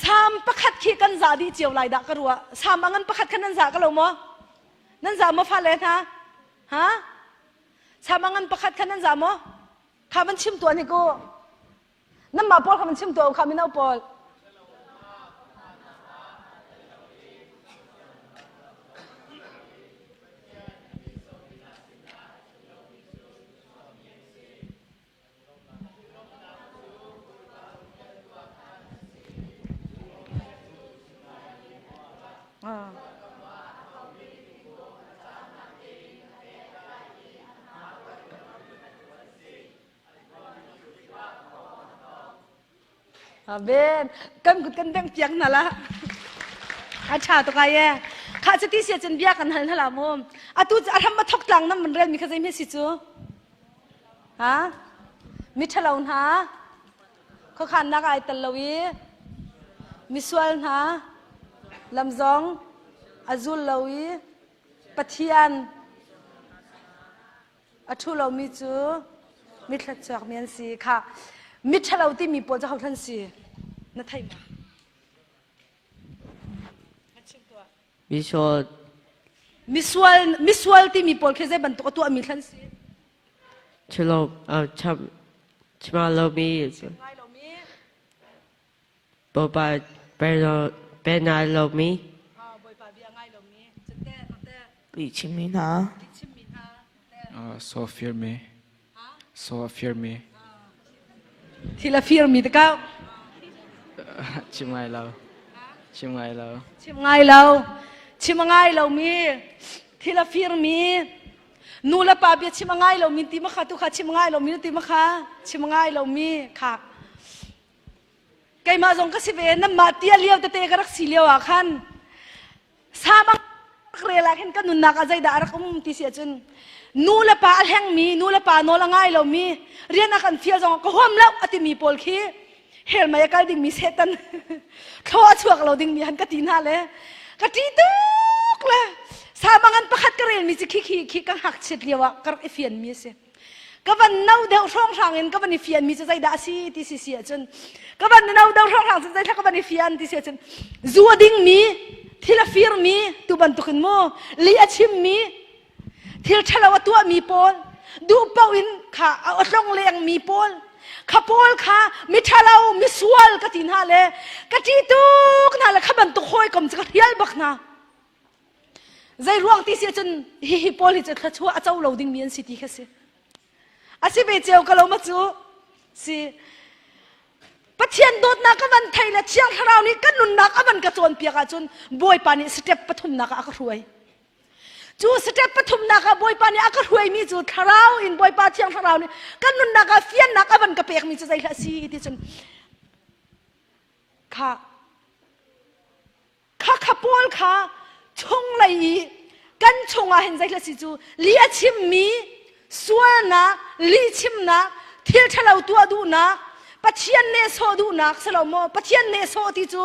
Salm pakhat khi kan zah dih cio lai dah ka ruah. Salm a ngan pakhat kha nan zah ka lo maw? Nan zah maw fale hna? Ha? Salm a ngan pakhat kha nan zah maw? Kha van chim tuah ni ku. Nanmah pawl kha van chim tuah u kha mino pawl. Ah. Amen. Kan kut kan bengh piak hna la. A tha tuk ai e. Kha cu ti sia cun bia kan hal hna la mu. Atu a ram a thok tlang nam man rel mi kha zei hme si cu? Ha? Mi ṭhalo hna khuakhannak ai tel lo i misual hna lam zong a zul lo i Pathian a ṭhu lomi cu mithlatchuakmi an si kha miṭhalo timi pawl cu hohlan si na thei ma?
Misual
Misual misual timi pawl khi zei bantuk a tuahmi thlan si?
Chilo cham chima lomi Bawipa pena lomi
Bawipa bia ngai lomi cute
Lih chimmi hna.
So firmi. So firmi.
Thil a firmi te kau.
Chim ngai lo. Chim ngai lo.
Chim ngai lo. Chim a ngai lomi. Thil a firmi. Nu le pa bia chim a ngai lomi ti ma kha tu kha chim a ngai lomi ti ma kha chim a ngai lomi kha. Keimah zong ka si ve nanmah tia lio tete ka rak si lio ah khan Sabang rel ah khin ka nunnak ah zeidah a rak um ti si ahcun nu le pa a hlengmi nu le pa nawl a ngai lomi rian a kan fial zong ka huam lo a timi pawl khi hell mei a kal dingmi Satan thlaw a chuak lo dingmi han ka ti hna le ka ṭi tuk le sabang an pakhat ka relmi cu khi khi khi ka ngakchiat lio ah ka rak i fianmi a si. Ka van no deuh hrawnghrang in ka van i fianmi cu zeidah a si ti si si ahcun ka van no deuh hrawnghrang cun zeithla ka van i fian ti si ahcun zu a dingmi thil a firmi tu bantukin mu li a chimmi thil ṭhalo a tuahmi pawl duh paoh in kha a tlong lengmi pawl kha pawl kha miṭhalo misual ka ti hna le ka ṭi tuk hna le kha bantuk hawikom cu ka hrial bak hna. Zei ruang ti si ahcun hihi pawl hi cu thluachuah a co lo dingmi an si ti kha si. A si ve cio ka lo ma cu si. Pathian dawtnak ka van thei le Thiang Thlarau nih kan nunnak a van ka cawnpiak ahcun Bawipa nih step pathumnak ah a ka hruai. Cu step pathumnak ah Bawipa nih a ka hruaimi cu Thlarau in Bawipa Thiang Thlarau nih kan nunnak ah fiannak a van ka pekmi cu zei hlah si ti cun kha Khakha pawl kha chunglei i kan chungah hin zeithil si cu li a chimmi sualnak lihchimnak thil ṭhalo tuah duhnak Pathian nehsawh duhnak si lo maw Pathian nehsawh ti cu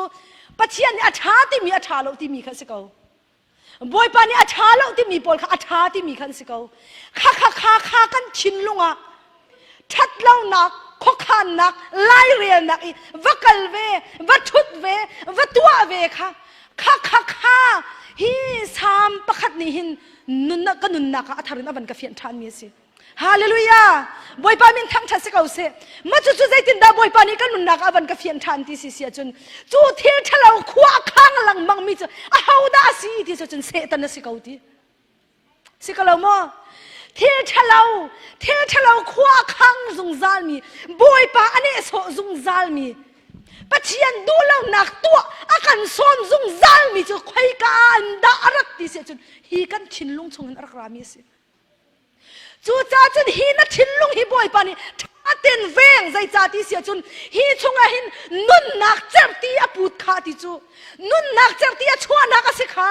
Pathian nih a ṭha timi a ṭha lo timi kha si ko Bawipa nih a ṭha lo timi pawl kha a ṭha timi kha an si ko kha kha kha kha kan thinlung ah ṭhatlonak khuakhannak lairelnak i va kal ve va ṭhut ve va tuah ve kha kha kha kha hi Salm pakhat nih hin nunnak ka nunnak ah a thar in a van ka fianh ṭhanmi a si Hallelujah! Bawipa min thangṭhat si ko seh. Ma cu cu zeitindah Bawipa nih kan nunnak ah a van ka fianh ṭhan ti si si ahcun cu thil ṭhalo khua a khang lengmang mi cu ahodah a si ti cu cun Satan a si ko ti. Si ko lo maw? Thil ṭhalo, thil ṭhalo khua a khang zungzalmi, Bawipa a nehsawh zungzalmi, Pathian duhlonak tuah a kan sawm zungzalmi cu khoika ah an dah a rat ti si ahcun hi kan thinlung chungin a rak rami a si. Cucaah cun hi na thinlung hi Bawipa nih ṭha tein veng zeicah ti si ahcun hi chungah hin nunnak cerhti a put kha ti cu nunnak cerhti a chuahnak a si kha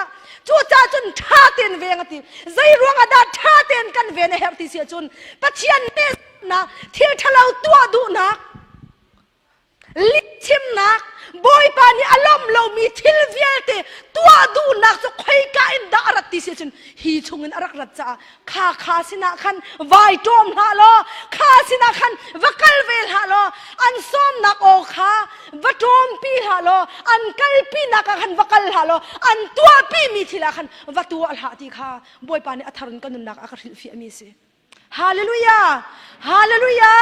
cucaah cun ṭha tein veng a ti zei ruangah dah ṭha tein kan ven a herh ti si ahcun Pathian nih thil ṭhalo tuah duhnak. Lihchimnak Bawipa nih a lawmh lomi thil vialte tuah duhnak cu khoika in dah a rat ti si cun hi chungin a rak rat caah kha kha sinah khan vai ṭawm hlah law kha sinah khan va kal ve hlah law an sawmnak aw kha va ṭawmpi hlah law an kalpinak ah khan va kal hlah law an tuahpimi thil ah khan va tuah hlah ti kha Bawipa nih a thar in ka nunnak a ka hrilhfiahmi a si. Hallelujah! Hallelujah!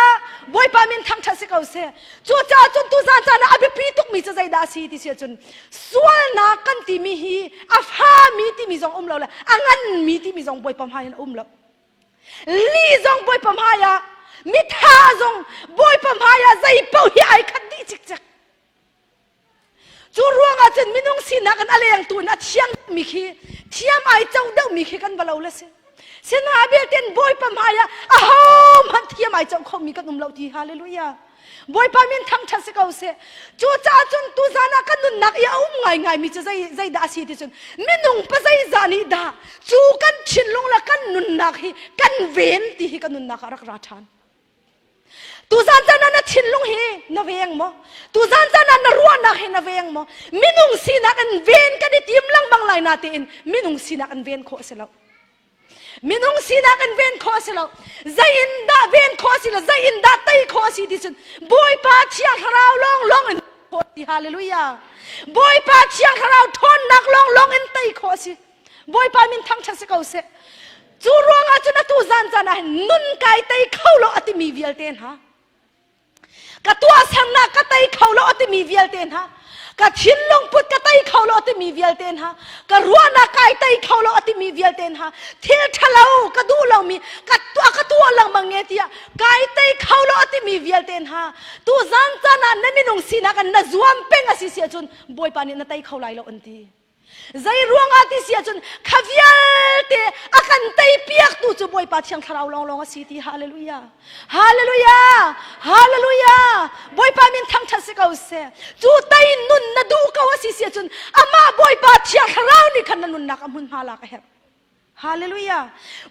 Bawipa min thangṭhat si ko seh. Cucaah cun tuzan caan ah a biapi tukmi cu zeidah a si ti si ahcun sualnak kan timi hi a fami timi zong um lo le a nganmi timi zong Bawipa hmai in a um lo. Li zong Bawipa hmai ah mitha zong Bawipa hmai ah zei paoh hi ai khat dih cikcek. Cu ruangah cun minung sinak in a lengtu in a thiang mi khi thiam ai co deuhmi khi kan va lo le si. Sinain belte Bawipa hmai ah ahohmanh thiam ai co khomi kan um lo ti hallelujah. Bawipa min thangṭhat si ko seh. Cucaah cun tuzan ah kan nunnak i a um ngaingaimi cu zei zeidah a si ti cun minung pa zeizah nih dah cu kan thinlung le kan nunnak hi kan ven ti hi kan nunnak ah rak ra ṭhan. Tuzan caan ah na thinlung hi na veng maw? Tuzan caan ah na ruahnak hi na veng maw? Minung sinak in ven kan i tim lengmang lai na tiin minung sinak in ven khawh a si lo. Minung sinak in ven khawh a si lo. Zei in dah ven khawh a si lo, zei in dah tei khawh a si ti cun Bawipa Thiang Thlarau lawng lawng in khawh ti hallelujah. Bawipa Thiang Thlarau ṭhawnnak lawng lawng in tei khawh a si. Bawipa min thangṭhat si ko seh. Cu ruangah cun atu zan caan ah hin nun kai tei kho lo a timi vialte hna ka tuahsernak ka tei kho lo a timi vialte hna ka thinlung put ka tei kho lo a timi vialte hna ka ruahnak kai tei kho lo a timi vialte hna thil ṭhalo ka duh lomi ka tuah ka tuah lengmang nge tiah kai tei kho lo a timi vialte hna tu zan caan ah na minung sinak in na zuam peng a si si ahcun Bawipa nih na tei kho lai lo an ti. Zei ruangah ti si ahcun kha vialte a kan tei piaktu cu Bawipa Thiang Thlarau lawnglawng a si ti hallelujah. Hallelujah. Hallelujah. Bawipa min thangṭhat si ko seh. Cu tei nun na duh ko a si si ahcun amah Bawipa Thiang Thlarau nih khan na nunnak a hmunhma lak a herh. Hallelujah.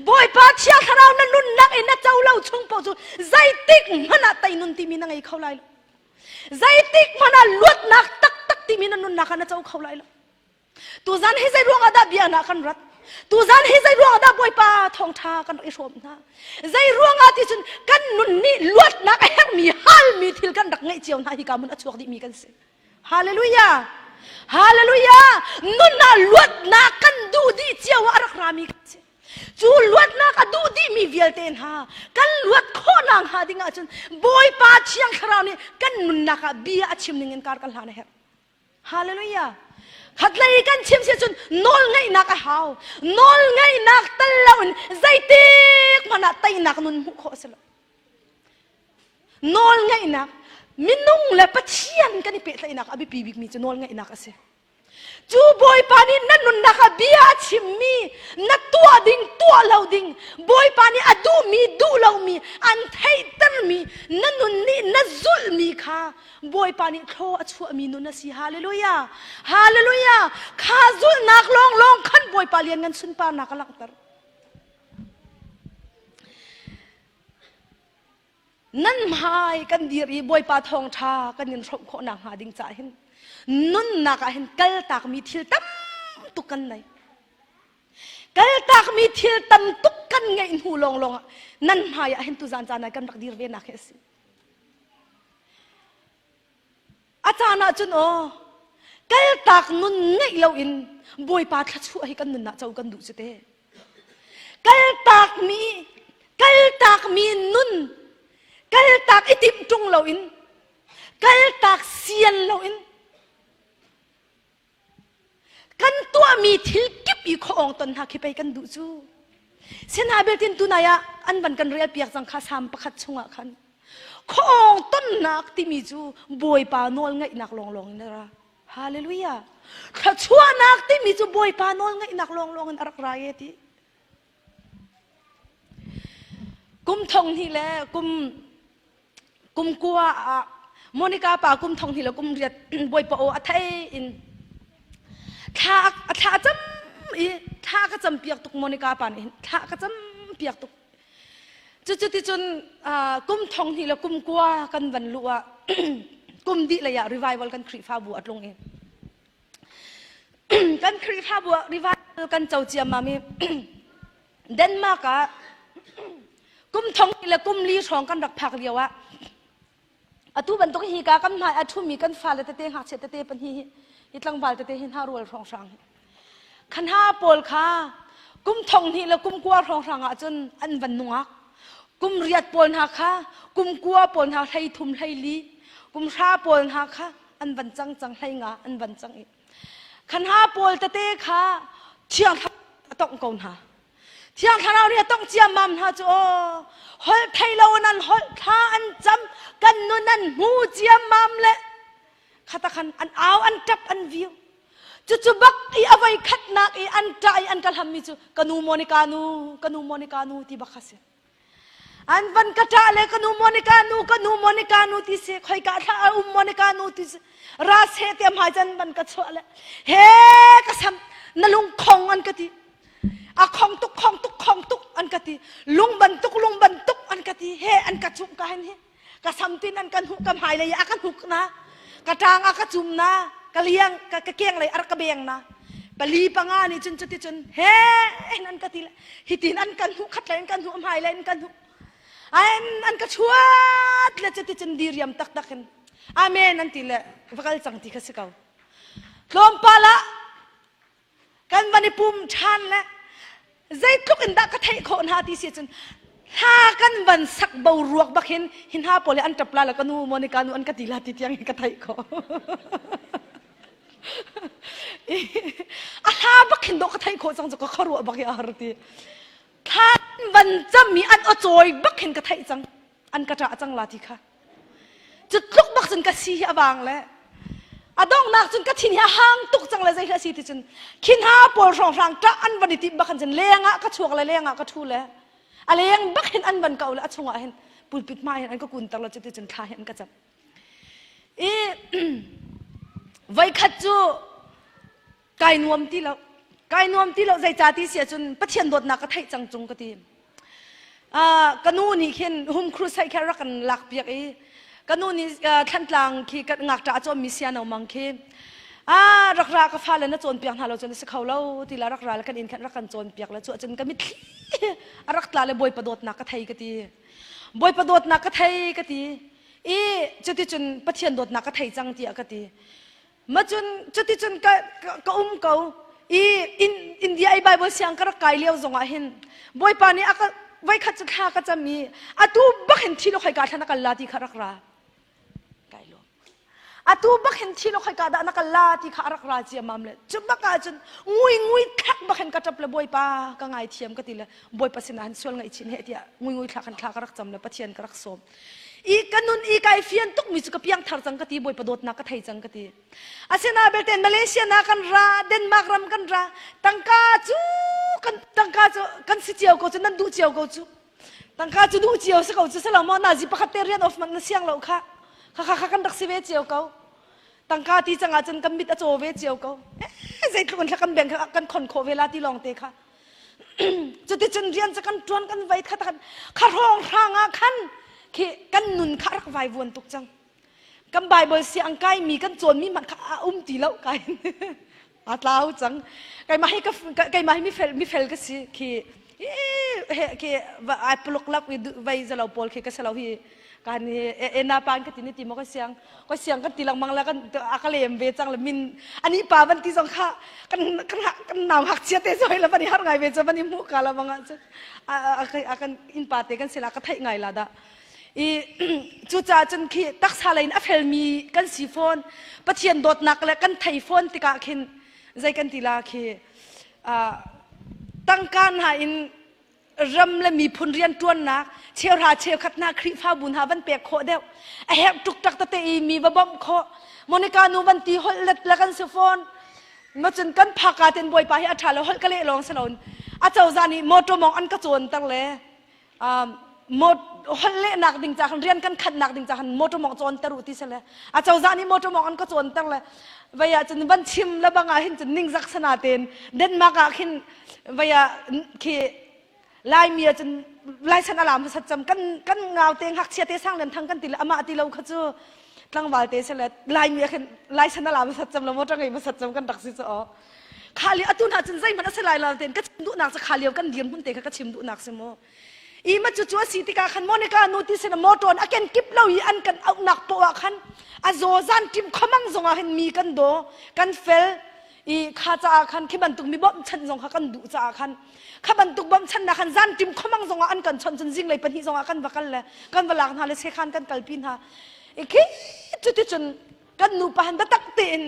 Bawipa Thiang Thlarau na nunnak in na co lo chung paoh cu zeitik hmanh ah tei nun timi na ngei kho lai lo. Zeitik hmanh ah luatnak taktak timi na nunnak ah na co kho lai lo. Tuzan hi zei ruangah dah bia na kan rat? Tuzan hi zei ruangah dah Bawipa thawngṭha kan rak i hrawm hna? Zei ruangah ti cun kan nun nih luatnak a herhmi halmi thil kan rak ngeih cio hna hi ka mun a chuak dihmi kan si. Hallelujah! Hallelujah! Nun ah luatnak kan duh dih cio ah a rak rami kan si. Cu luatnak a duh dihmi vialte hna kan luat khawhnak hnga ding ahcun Bawipa Thiang Thlarau nih kan nunnak ah bia a chim ning in kar kan hlan a herh. Hallelujah! Khatlei kan chim si cun nawl ngeihnak a hau. Nawl ngeihnak tal loin zeitik hmanh ah teinak nun hmuh khawh a si lo. Nawl ngeihnak minung le Pathian kan i pehtlaihnak a biapi bikmi cu nawl ngeihnak a si. Cu Bawipa nih na nunnak ah bia a chimmi, na tuah ding, tuah lo ding, Bawipa nih a duhmi, duh lomi, an theihtermi, na nun nih na zulhmi kha Bawipa nih thlaw a chuahmi nun a si. Hallelujah! Hallelujah! Kha zulhnak lawnglawng khan Bawipa lianngan sunparnak a langhter. Nan hmai kan dir i Bawipa thawngṭha kan in hrawmh khawh nakhnga ding caah hin nunnak ah hin kaltakmi thil tam tuk kan nei. Kaltakmi thil tam tuk kan ngeih hnu lawnglawng ah nan hmai ah hin tuzan caan ah kan rak dir ve nak hi a si. A caan ah cun aw kaltak nun ngeih loin Bawipa thluachuah hi kan nunah co kan duh cu te. Kaltakmi kaltakmi nun kaltak i timh ṭung loin kaltak sian loin Kan tuahmi thil kip i khuaawng ton hna khi pei kan duh cu. Sinabetin tunai ah an van kan rel piak cang kha Salm pakhat chungah khan. Khuaawng tonnak timi cu Bawipa nawl ngaihnak lawnglawng in a ra. Hallelujah. Thluachuahnak timi cu Bawipa nawl ngaihnak lawnglawng in a rak ra e ti. Kum thong hnih le kum kum kua ah Monica pa kum thong hnih le kum riat Bawipa aw a thei in thla a thla cam i thla ka cam piak tuk Monica pa nih hin thla ka cam piak tuk cu cu ti cun kum thong hnih le kum kua kan van luh ah. Kum dih lei ah revival kan Khrihfabu a tlung i kan Khrihfabu ah revival kan co ciammam i Denmark ah kum thong le kum li hrawng kan rak phak lio ah atu bantuk hi ka kan hmai a ṭhumi kan fale tete ngakchia tete pahnih hi hi tlangval tete hi hna rual hrawnghrang hi khan ha pawl kha kum thong hnih le kum kua hrawnghrang ah cun an van nungak kum riat pawl hna kha kum kua pawl hna hlei thum hlei li kum hra pawl hna kha an van cang cang hlei nga an van cang i khan ha pawl tete kha thiang a tongh ko hna Thiang Thlarau nih a tongh ciammam hna cu aw holh thei lo in an holh thla an cam kan nun an hmu ciammam le khata khan an au an ṭap an viu cucu bak i a voi khatnak i an ṭah i an ka hlammi cu ka nu Monica nu ka nu Monica nu ti bak kha si an van ka ṭah le ka nu Monica nu ka nu Monica nu ti si khoika thla a um Monica nu ti si ra se te hmai chan van ka chuah le he ka sam na lung khong an ka ti a khong tuk khong tuk khong tuk an ka ti lung bantuk lung bantuk an ka ti he an ka chumh ka hen hi ka sam tin an kan huh ka hmai lei a ka hnuk na ka tang a ka cum na ka liang ka ka keng lei a ka beng na pali panga nih cun cuti cun he an ka ti le hitin an kan huh khat lei an kan huh hmai lei an kan huh an an ka chuat le cuti cun diriam taktak in amen an ti le va kal cang ti kha si ko tlawmpal ah kan van i pum ṭhan le zeitluk in dah ka theih khawh hna ti si cun hla kan van sak bo ruak bak hin hi hna pawl hi an ṭap la le ka nu Monica nu an ka ti la ti tiang hin ka theih khawh a hla bak hin dawh ka theih khawh cang cu ka khuaruah bak hi a har ti thla van cam i an aw cawi bak hin ka theih cang an ka ṭah cang la ti kha cu tluk bak cun ka si hi a vang le a donghnak cun ka thin hi a hang tuk cang le zei a si ti cun khi hna pawl hrawnghrang ṭah an van i timh bak cun leng ah ka chuak le leng ah ka ṭhu le a leng bak hin an van ko le a chungah hin pulpit hmai hin an ka kun ter lo cuti cun thla hi an ka cam i voikhat cu kai nuam ti lo kai nuam ti lo zeica ti si ahcun Pathian dawtnak ka theih cang cung ka ti ka nu nih khin home crusade kha rak kan lak piak i ka nu nih thlantlang khi kan ngakṭah a cawmmi siano mang khi ah rak ra ka fale na cawnpiak hna lo cun a si kho lo ti la rak ra le kan inn khan rak kan cawnpiak le cu ahcun ka mitthli a rak tla le bawipa dawtnak ka thei ka ti bawipa dawtnak ka thei ka ti i cuticun Pathian dawtnak ka thei cang tiah ka ti Macun cuticun ka, ka, ka um ko i in, India i Bible siang ka rak kai lio zongah hin Bawipa nih a ka voikhat cu thla ka cam i atu bak hin thi lo khoi ka thla na kal la ti kha rak ra kai lawm atu bak hin thi lo khoi ka dah na kal la ti kha rak ra ciamam le cu bak ah cun ngui ngui thlak bak hin ka ṭap le Bawipa ka ngai thiam ka ti le Bawipa sinah hin sual ngaih chin he tiah ngui ngui thlak hin thla ka rak cam le Pathian ka rak sawm i ka nun i kai fian tuk mi cu ka piang thar cang ka ti bawipa dawtnak ka thei cang ka ti asina belte Malaysia na kan ra Denmark ram kan ra tangka cu kan tangka cu kan si cio ko cu nan duh cio ko cu tangka cu duh cio si ko cu selo mo nazi pakhat te rian of man na siang lo kha kha kha kha kan rak si ve cio ko tangka ti cang ah cun kan mit a caw ve cio ko eh zeitluk in thla kan beng kha kan khon khawh ve la ti lawng te kha Cuticun rian cu kan ṭuan kan vai kha khan kha hrawng hrang ah khan khi kan nun kha rak vai vuan tuk cang. Kan Bible si ang kai mi kan cawn mi hmanh kha a um ti lo kai a tlau cang. Keimah hi ka keimah hi mi fel mi fel ka si khi he khi ai puluk lak i vai zalo pawl khi ka selo hi kan hi ena pan ka ti ni ti mo ka siang ka siang kan ti lengmang la kan a ka lem ve cang le min ani pa van ti zong kha kan kan kan nau hak chia te zoi la van i har ngai ve cha van i hmuh ka la banga chu a kan in pa te kan sila ka theih ngai la da i cu ca cun khi taksa lei in a felmi kan si fawn pathian dawtnak le kan thei fawn tikah khin zei kan ti la khi tangka hna in ram le miphun rianṭuannak cheuhra cheukhat hna Khrihfabu hna van pek khawh deuh a herh tuk tak tete i mi va bawmh khawh Monica nu van ti holh let le kan si fawn ma cun kan phaka ten bawipa hi a ṭha lo holh ka leh lawng si lo a cozah nih motor mong an ka cawn ter le holh lehnak ding ca khan rian kan khannak ding ca khan motor mong cawn ter u ti sele a cozah nih motor mong an ka cawn ter le vei ah cun van chim le bang ah hin cun ningzak sana ten Denmark ah khin vei ah khi Laimi ah cun Laisan alam hmasat cam kan kan ngau te ngakchia te sang len thang kan ti le amah ti lo kha cu. Tlangval te se le Laimi ah khin Lai san a la hmasat cem lo motor ngei hmasat cem kan rak si cu aw. Kha li atu hna cun zeihmanh a si lai lo tein ka chim duhnak cu kha lio kan dirhmun te kha ka chim duhnak si mu. I ma cu cu a si tikah khan Monica nu ti sin motor a ken kip lo i an kan auhnak poah ah khan a zaw zan tim khomang zong ah hin mi kan daw kan fel i kha caah khan khi bantuk mi bawmhchanh zong kha kan duh caah khan kha bantuk bawmhchanhnak khan zan tim khomang zong ah an kan chawnh cun zinglei pahnih zong ah kan va kal le kan va lak hna le sekhan kan kalpi hna i khi cuticun kan nupa han biatak tein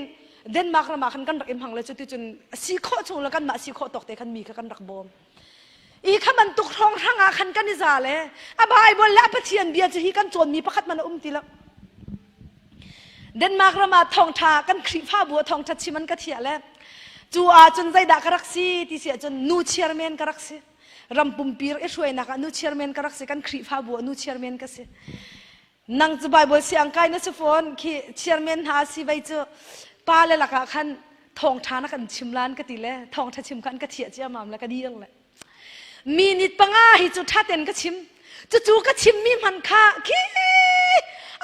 Denmark ram ah khan kan rak i hmang le cuticun si khawh chung le kanmah si khawh tawk te khan mi kha kan rak bawm i kha bantuk hrawng hrang ah khan kan i za le a Bible le a Pathian bia cu hi kan cawnmi pakhat man a um ti lo Denmark ram ah thawngṭha kan Khrihfabu ah thawngṭha chim an ka thiah le cu ahcun zeidah ka rak si ti si ahcun nu chairman ka rak si. Ram pumpi i hruainak ah nu chairman ka rak si kan Khrihfabu ah nu chairman ka si. Nang cu Bible siang kai na si fawn khi chairman hna si vei cu pa le lakah khan thawngṭha na kan chim lan ka ti le thawngṭha chim khan ka thiah ciamam le ka dir le minute panga hi cu ṭhaten ka chim cucu ka chimmi hman kha khi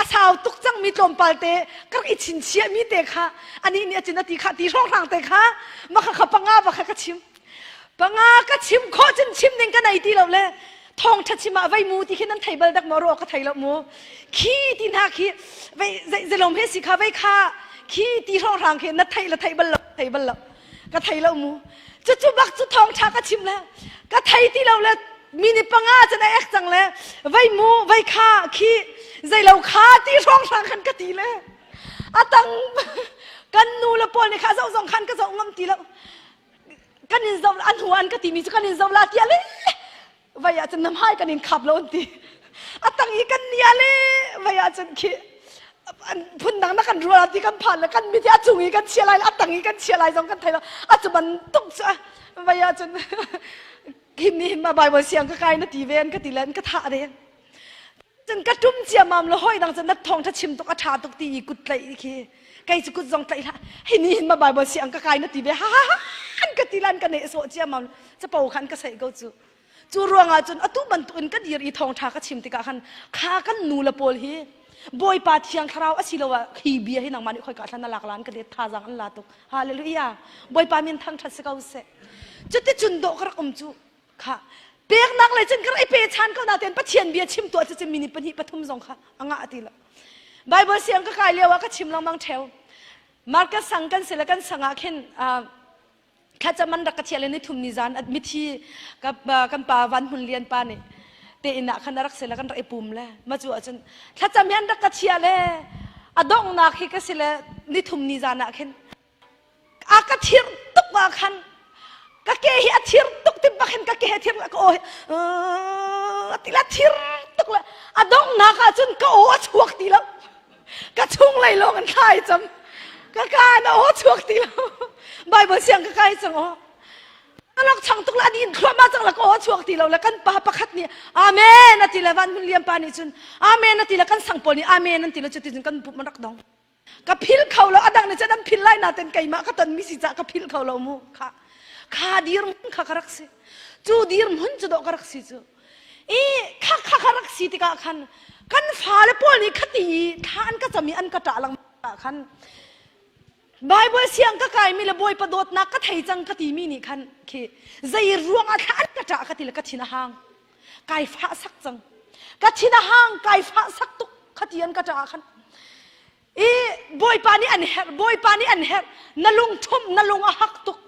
a sau tuk cangmi tlawmpal te ka rak i chinchiahmi te kha anih nih a cin a ti kha ti hrawnghrang te kha ma kha kha panga va kha ka chim panga ka chim khawh cun chim ding ka nei ti lo le thawngṭha chim ah vei mu ti khi nan thei bal dak maw ro ka thei lo mu khi ti hna khi vei zelom he si kha vei kha khi ti hrawnghrang khi na thei la thei bal lo thei bal lo ka thei lo mu cucu bak cu thawngṭha ka chim le ka thei ti lo le mini panga cun a ek cang le vei mu vei kha khi zeilo kha ti hrawnghrang khan ka ti le a tang kan nu le pawl nih kha zoh zong khan ka zoh ngam ti lo kan in zoh an hu an ka timi cu kan in zoh la tia le vai ah cun na hmai kan in khap lo an ti a tang i kan nia le vai ah cun khi phundang na kan rual ti kan phan le kan mit hi a cung i kan chia lai a tang i kan chia lai zong kan thei lo a cu bantuk cu vai ah cun him ni him ma bible siang ka kai na ti ve an ka ti le an ka thah de cun ka tum ciamam le hoi dang cun na thong tha chim tuk a tha tuk ti i kut tlaih khi kei cu kut zong tlaih hlah hi ni hin ma bible siang ka kai na ti ve ha ha ha an ka ti lan ka ne so ciamam capo khan ka sei ko cu Cu ruangah cun atu bantukin ka dir i thawngṭha ka chim tikah khan kha kan nu le pawl hi Bawipa Thiang Thlarau asiloah hi bia hi nangmah nih khoika thlan na lak lan ka det thazaang an la tuk. Hallelujah. Bawipa min thangṭhat si ko seh. Cuticun dawh ka rak um cu kha peknak lei cun ka rak i pe chan ko natein Pathian bia chim tuah cu minute pahnih pathum zong kha a ngah ti lo. Bible siang ka kai lio ah ka chim lengmang ṭheo. Marcus sang kan si le kan sang ah khin thlacam an rak ka thial i nithum ni zan mithi kan pa Van Hmun Lian pa nih te inn ah khan a rak si le kan rak i pum le ma cu ahcun thlacam hi an rak ka thial le a donghnak hi ka si le nithum ni zan ah khin a ka thir tuk ah khan ka ke hi a thir tuk ti bak hin ka ke hi a thir ka aw hi ti la thir tuk le a donghnak ah cun ka aw a chuak ti lo ka chung lei lawng in thla ai cam ka ka na aw chuak ti lo bible siang ka kai cang aw alok chang tuk la din thluahmah cang la ka aw chuak ti lo le kan pa pakhat nih amen ati le van hun liam pa nih cun amen ati le kan sang pawl nih amen an ti le cuti cun kan pup man rak dong ka phil kho lo adang nih cun an phil lai na ten keimah ka ton mi si ca ka phil kho lo mu kha kha dir mun kha ka rak si cu dir mun cu do ka rak si cu I kha kha kha rak si tikah khan kan fale pawl nih khati i thla an ka cam i an ka ṭah lengmang ah khan Bible siang ka kaimi le Bawipa dawtnak ka thei cang ka timi nih khan khi zei ruangah thla an ka ṭah ka ti le ka thin a hang kai fah sak cang ka thin a hang kai fah sak tuk khati an ka ṭah ah khan I Bawipa nih an herh, Bawipa nih an herh, na lung ṭhumh, na lung a hak tuk.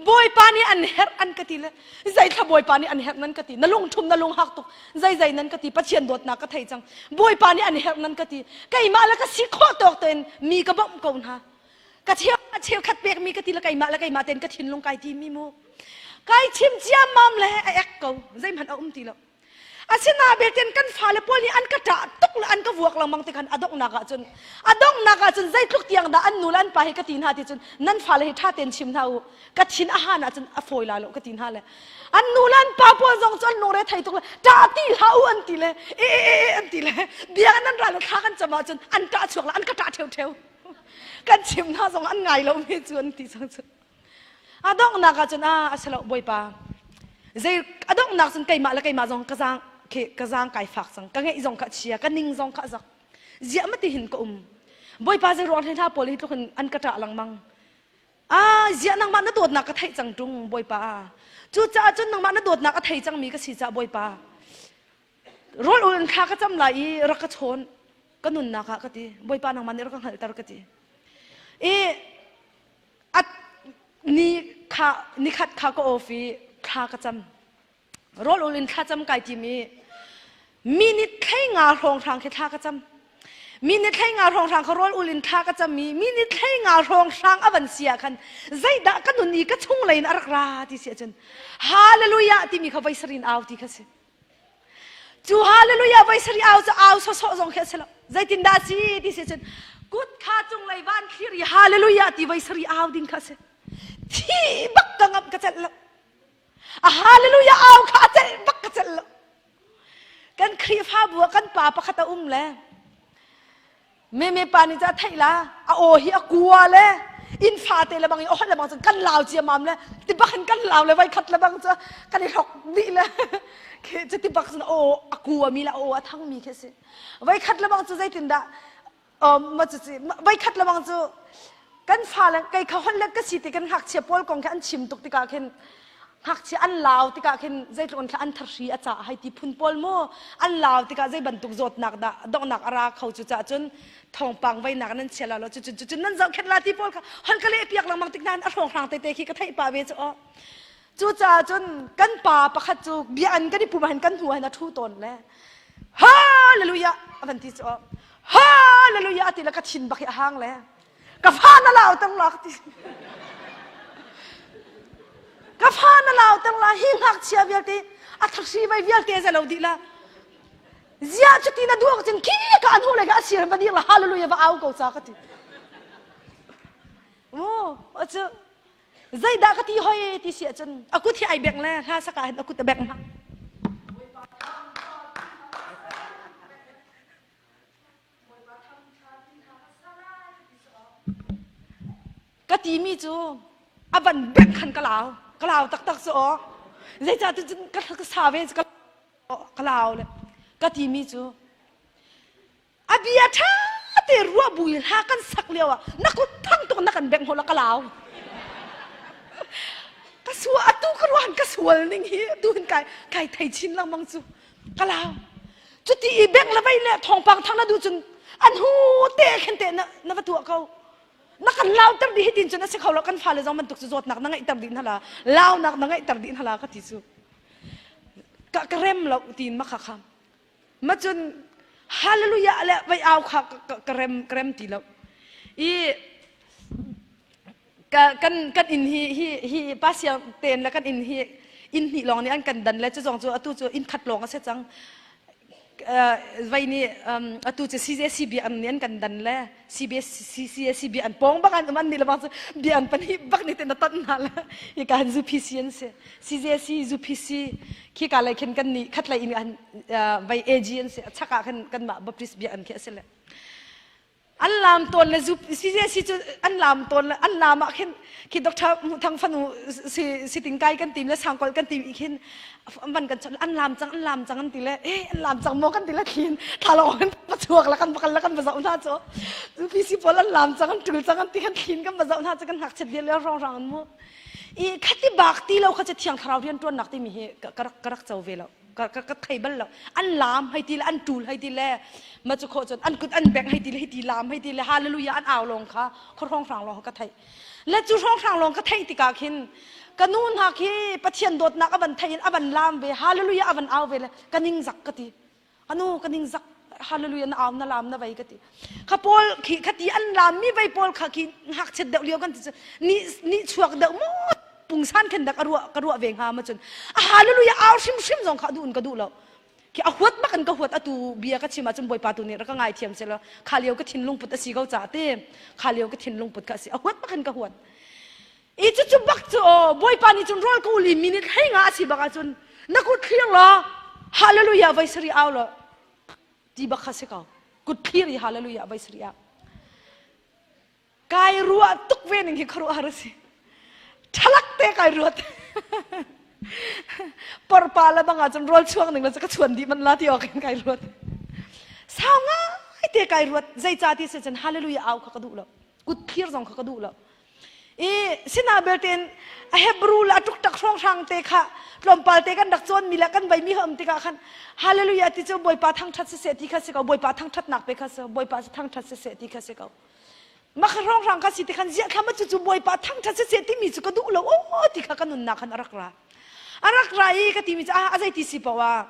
Bawipa nih an herh an ka ti le zeithla Bawipa nih an herh nan ka ti na lung ṭhum na lung hak tuk zeizei nan ka ti Pathian dawtnak ka thei cang Bawipa nih an herh nan ka ti keimah le ka si khawh tawk tein mi ka bawmh ko hna ka cheu cheukhat pek mi ka ti le keimah le keimah tein ka thinlung kai ti mi mu kai chim ciammam le a ek ko zeihmanh a um ti lo Asina belte kan fale pawl nih an ka ṭah tuk le an ka vuak lengmang ti khan a donghnak ahcun a donghnak ahcun zeitluk tiang dah an nu le an pa hi ka ti hna ti cun nan fale hi ṭha tein chim hna u ka thin a han ahcun a fawi lai lo ka ti hna le an nu le an pa pawl zong cu an lungre thei tuk le ṭah ti hlah u an ti le e e e an ti le biakinn an ra le thla kan cam ahcun an ṭah chuak le an ka ṭah ṭheuṭheu kan chim hna zong an ngai lo mi cu an ti cang cu A donghnak ah cun a a si lo Bawipa. Zei a donghnak cun keimah le keimah zong ka zaang khi ka zaang kai fak cang. Ka ngeih zong kha chia, ka ning zong kha zak. Ziah ma ti hin ka um. Bawipa zei ruang hna pawl hi tluk in an ka ṭah lengmang. Ah, ziah nangmah na dawtnak ka theih cang ṭung, Bawipa. Cucaah cun nangmah na dawtnak a thei cangmi ka si caah Bawipa. Rawl ul in thla ka cam lai i rak ka chawn ka nunnak ah ka ti. Bawipa nangmah nih rak ka hngalhter ka ti. I at ni kha nikhat kha ka off i thla ka cam. Rawl ul in thlacam kai tim i minute thlei nga hrawnghrang khi thla ka cam. Minute thlei nga hrawnghrang kha rawl ul in thla ka cam i minute thlei nga hrawnghrang a van si ah khan zeidah ka nun i ka chung lei in a rak ra ti si ahcun hallelujah timi kha voi sarin au ti kha si. Cu hallelujah voi sari au cu au sawsawh zong khi a si lo. Zeitindah a si ti si ahcun kut kha cunglei van thlir i hallelujah ti voi sari au ding kha a si. Thi bak ka ngamh ka celh lo. A hallelujah au kha a celh bak ka celh lo. Kan Khrihfabu ah kan pa pakhat a um le meme pa nih cu a theih la a aw hi a kua le inn fate le bang i ohol le bang cun kan lau ciamam le ti bak in kan lau le voi khat le bang cu kan i hlok dih le khi cu ti bak cun aw a kua mi le aw a thang mi khi si voi khat le bang cu zeitindah ma cu voi khat le bang cu kan fale kei kha holh le ka si ti kan ngakchia pawl kong khi an chim tuk tikah khin ngakchia an lau tikah khin zeitluk in an tharhri a cah hai ti phun pawl mu an lau tikah zei bantuk zawtnak dah donghnak a ra kho cu cah cun thawngpang veinak nan chia la lo cu cun cu nan zohkhenh la ti pawl kha hol ka leh piak lengmang tik nain a hrawnghrang tete khi ka theih pah ve cu aw Cucaah cun kan pa pakhat cu bia an kan i pum ah hin kan hnu ah hin a ṭhu tawn le Hallelujah a van ti cu Hallelujah a ti le ka thin bak hi a hang le ka fa na lau tang la ka ti ka fa na lau tang la hi ngakchia vialte a thahri vai vialte zalo dih la zia cuti na duak cun khi ka an hu le ka asir va dir la hallelujah va au ko ca ka ti mu acu Zeidah ka ti hoi ti si ahcun a kut hi ai bengh le hla sak ah hin a kut a bengh hna. Ka timi cu a van bengh khan ka lau ka lau taktak cu aw zeicah tu cun ka ka sa ve ka ka lau le ka timi cu A bia ṭha te ruah bu in hla kan sak lio ah na kut thang tuk na kan bengh hol ka lau. Ka sual atu ka ruan ka sual ning hi tu hin kai kai thei chin lengmang cu ka lau. Cuti i bengh le vei le thawngpang thang na duh cun an hu te khin te na na va tuah ko. Na kan lauter dih hi tin cun a si kho lo kan fale zong bantuk cu zawtnak na ngeihter dih hna la launak na ngeihter dih hna la ka ti cu. Ka ka rem lo tiin ma kha kham. Ma cun hallelujah le vai au kha ka rem ka rem ti lo. I ka kan kan inn hi hi hi pasiang ten le kan inn hi inn hnih lawng nih an kan dan le cu zong cu atu cu inn khat lawng a si cang. Vai nih atu cu CJC bia an nih an kan dan le CBS CCSC bia an pawng bak an um an nih le bang cu bia an pahnih bak nih te na ton hna le hi ka han zu PC an si. CJC UPC khi ka lei khin kan nih khat lei in an vai AG an si chak ah khan kanmah Baptist bia an khi a si le an lam tawn le CJC cu an lam tawn le an lam ah khin khi Dr. Thang fanu si siting kai kan tim le sangkol kan tim i khin van kan chon an lam cang an lam cang an ti le eh an lam cang maw kan ti le khin thla lo kan va chuak la kan va kal la kan va zoh hna cu UPC pawl an lam cang an tul cang an ti khan thlin kan va zoh hna cu kan ngakchiat vial le rong rang an mu I khati bak ti lo kha cu thiang thlarau rianṭuannak timi hi ka rak ka rak co ve lo. Ka ka ka thei bal lo. An laam hei ti le an ṭul hei ti le ma cu khawh cun an kut an bengh hei ti le hiti laam hei ti le hallelujah an au lawng kha khua hrawnghrang lawng kha ka theih. Le cu hrawnghrang lawng ka theih tikah khin ka nu hna khi Pathian dawtnak a van thei in a van laam ve hallelujah a van au ve le ka ningzak ka ti. Anu ka ning zak hallelujah na au na lam na vei ka ti kha paul khi kha ti an lam mi vei paul kha khi ngakchiat deuh lio kan ti cu ni ni chuak deuh mu pungsan khen dak ruah ka ruah ve hnga ma cun a hallelujah au hrim hrim zong kha duh in ka duh lo khi a huat bak in ka huat atu bia ka chim ahcun bawipa tu nih rak ka ngai thiam seh law kha lio ka thinlung put a si ko ca te kha lio ka thinlung put kha a si a huat bak in ka huat I cucu bak cu aw Bawipa nih cun rawl ka ul i minute hlei nga a si bak ahcun na kut thlir law hallelujah voi sarih au law ti bak kha si ko kut thlir i hallelujah voi sarih au kai ruah tuk ve ning hi khuaruahhar a si thalak te kai ruat parpa le bang ahcun rawl chuang ning le cu ka chuan dih man la ti awk in kai ruat sau ngai. te kai ruat zeica ti si cun hallelujah au kha ka duh lo kut thlir zong kha ka duh lo i sina belten a Hebrew le a tuktak hrawnghrang te kha tlawmpal te kan rak cawn mi le kan veimi um tikah khan hallelujah ti cu Bawipa thangthat siseh ti kha si ko Bawipa thangthatnak pe kha si Bawipa thangthat siseh ti kha si ko maka hrawnghrang ka si ti khan ziah thlam cu cu Bawipa thangthat siseh timi cu ka duh lo o ti kha ka nunnak khan a rak ra a rak ra i ka timi cu a a zei ti si poah